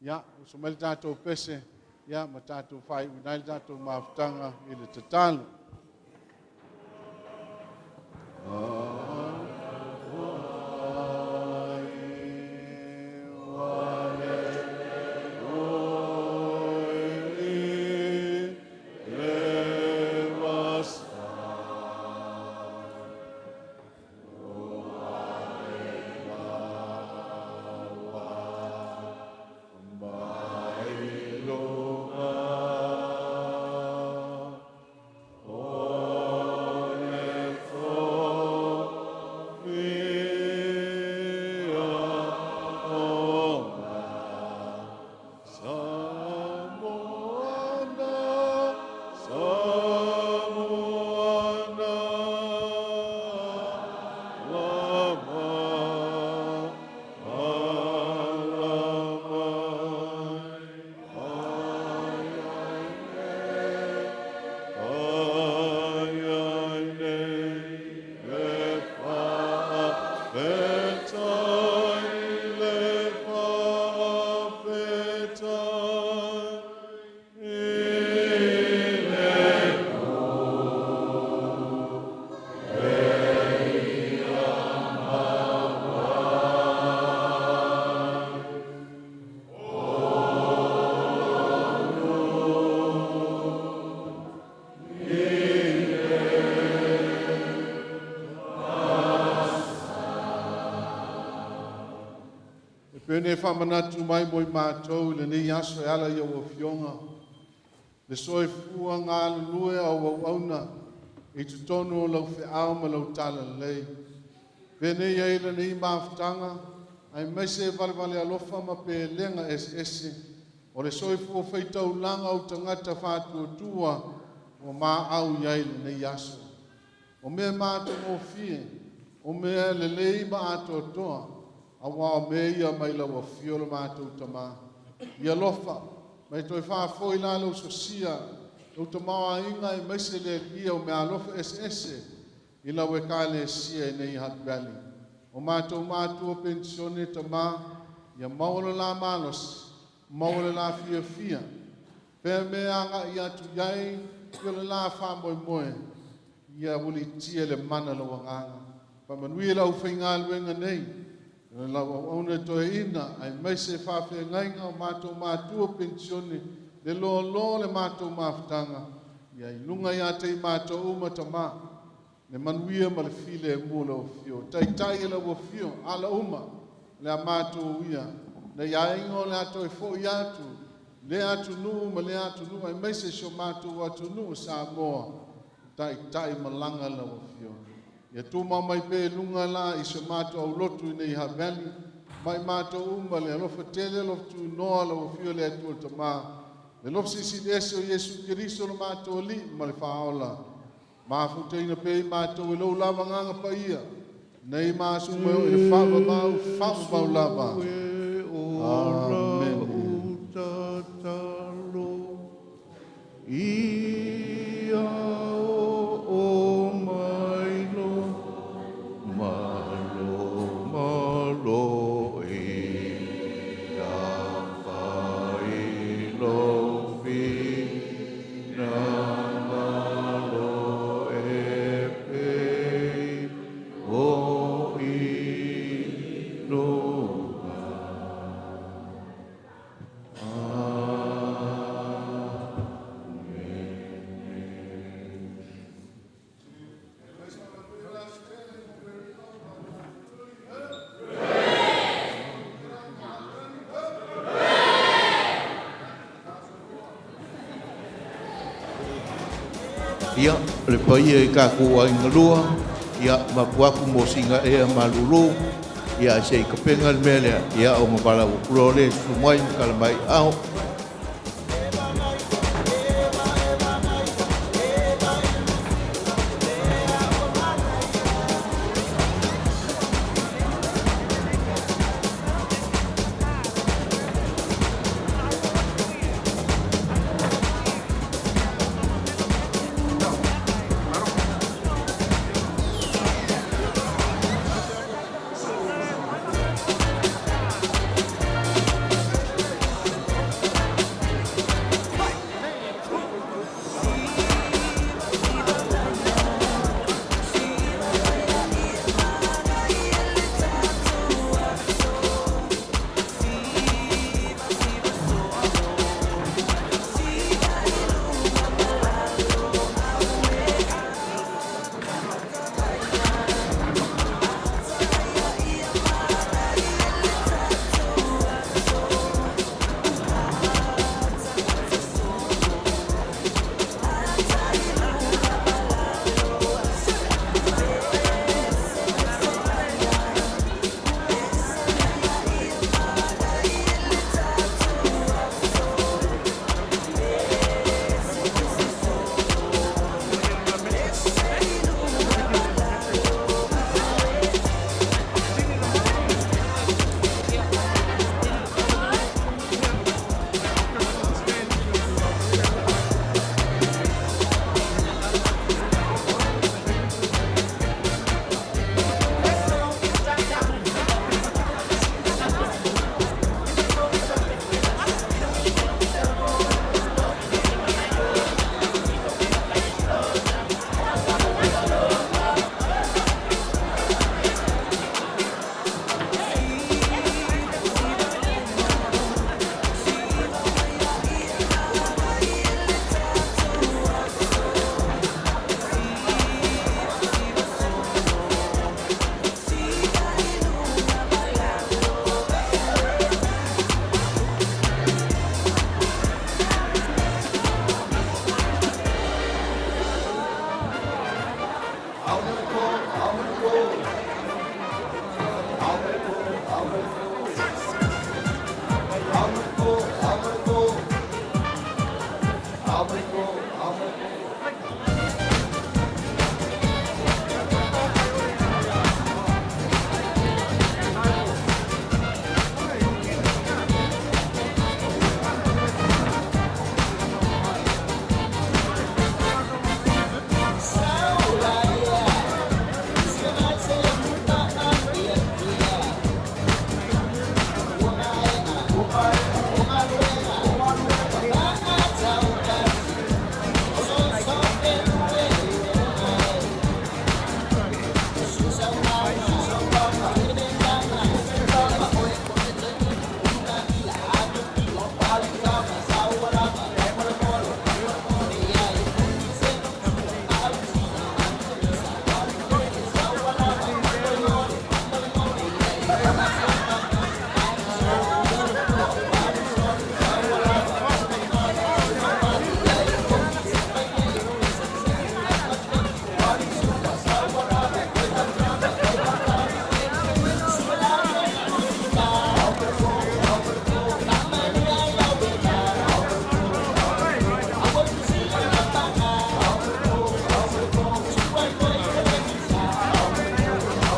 ia, usu mai le tatou pese, ia ma tatou faaiuina ai le tatou mafutaga i le tatalo. E pei ona e faamanatu mai mo i matou i lenei aso e ala i au Afioga, le soifua galulue o au auauna i totonu o lau feau ma lau talalelei. Penei ai lenei mafutaga, aemaise e valevale alofa ma pelega eseese o le soifua faitaulaga o tagata faatuatua ua maau i ai lenei aso. O mea matagofie, o mea lelei ma atoatoa, auā o mea ia mai lau afio le matou Tamā. Ia alofa, mai toe faafoi la lau sosia, lau tamaoaiga aemaise le Alii o meaalofa eseese i lau Ekalesia i nei Hutt Valley. O matou matua penisione Tamā, ia maua lo la malosi, maua le la fiafia, pea mea agai atu i ai, ia le la faamoemoe, ia ulitia le mana lau agaga. Faamanuia lau faigaluega nei, lau auauna toeaina, aemaise faafeagaiga o matou matua penisione, le loaloa o le matou mafutaga, ia i luga ia te i matou uma Tamā, le manuia ma le filemu o lau afio. Taitai e lau afio, ala uma, le a matou ia, nei aiga o le a toe foi atu, le atunuu ma le atunuu, aemaise si o matou atunuu o Samoa, taitai malaga lau afio. Ia tumau mai pea i luga la i si o matou aulotu i nei Hutt Valley, mai matou uma le alofa tele alofa tunoa lau afio le Atua le Tamā, le alofa silisili ese o Iesu Keriso lo matou Alii ma le Faaola. Mafutaina pea i matou e lou lava agaga paia, nei ma aso uma e oo i le faavavau, faavavau lava. Amene. Ia o mai lo, malo malo e ia fai lo fina malo e pei o i luga. Ia, le paia i tatou aiga lua, ia mapu atu mo singa ea malulu, ia se i kapenga le mea lea, ia ona valaau atu loa lea e susu mai ma tala mai ao.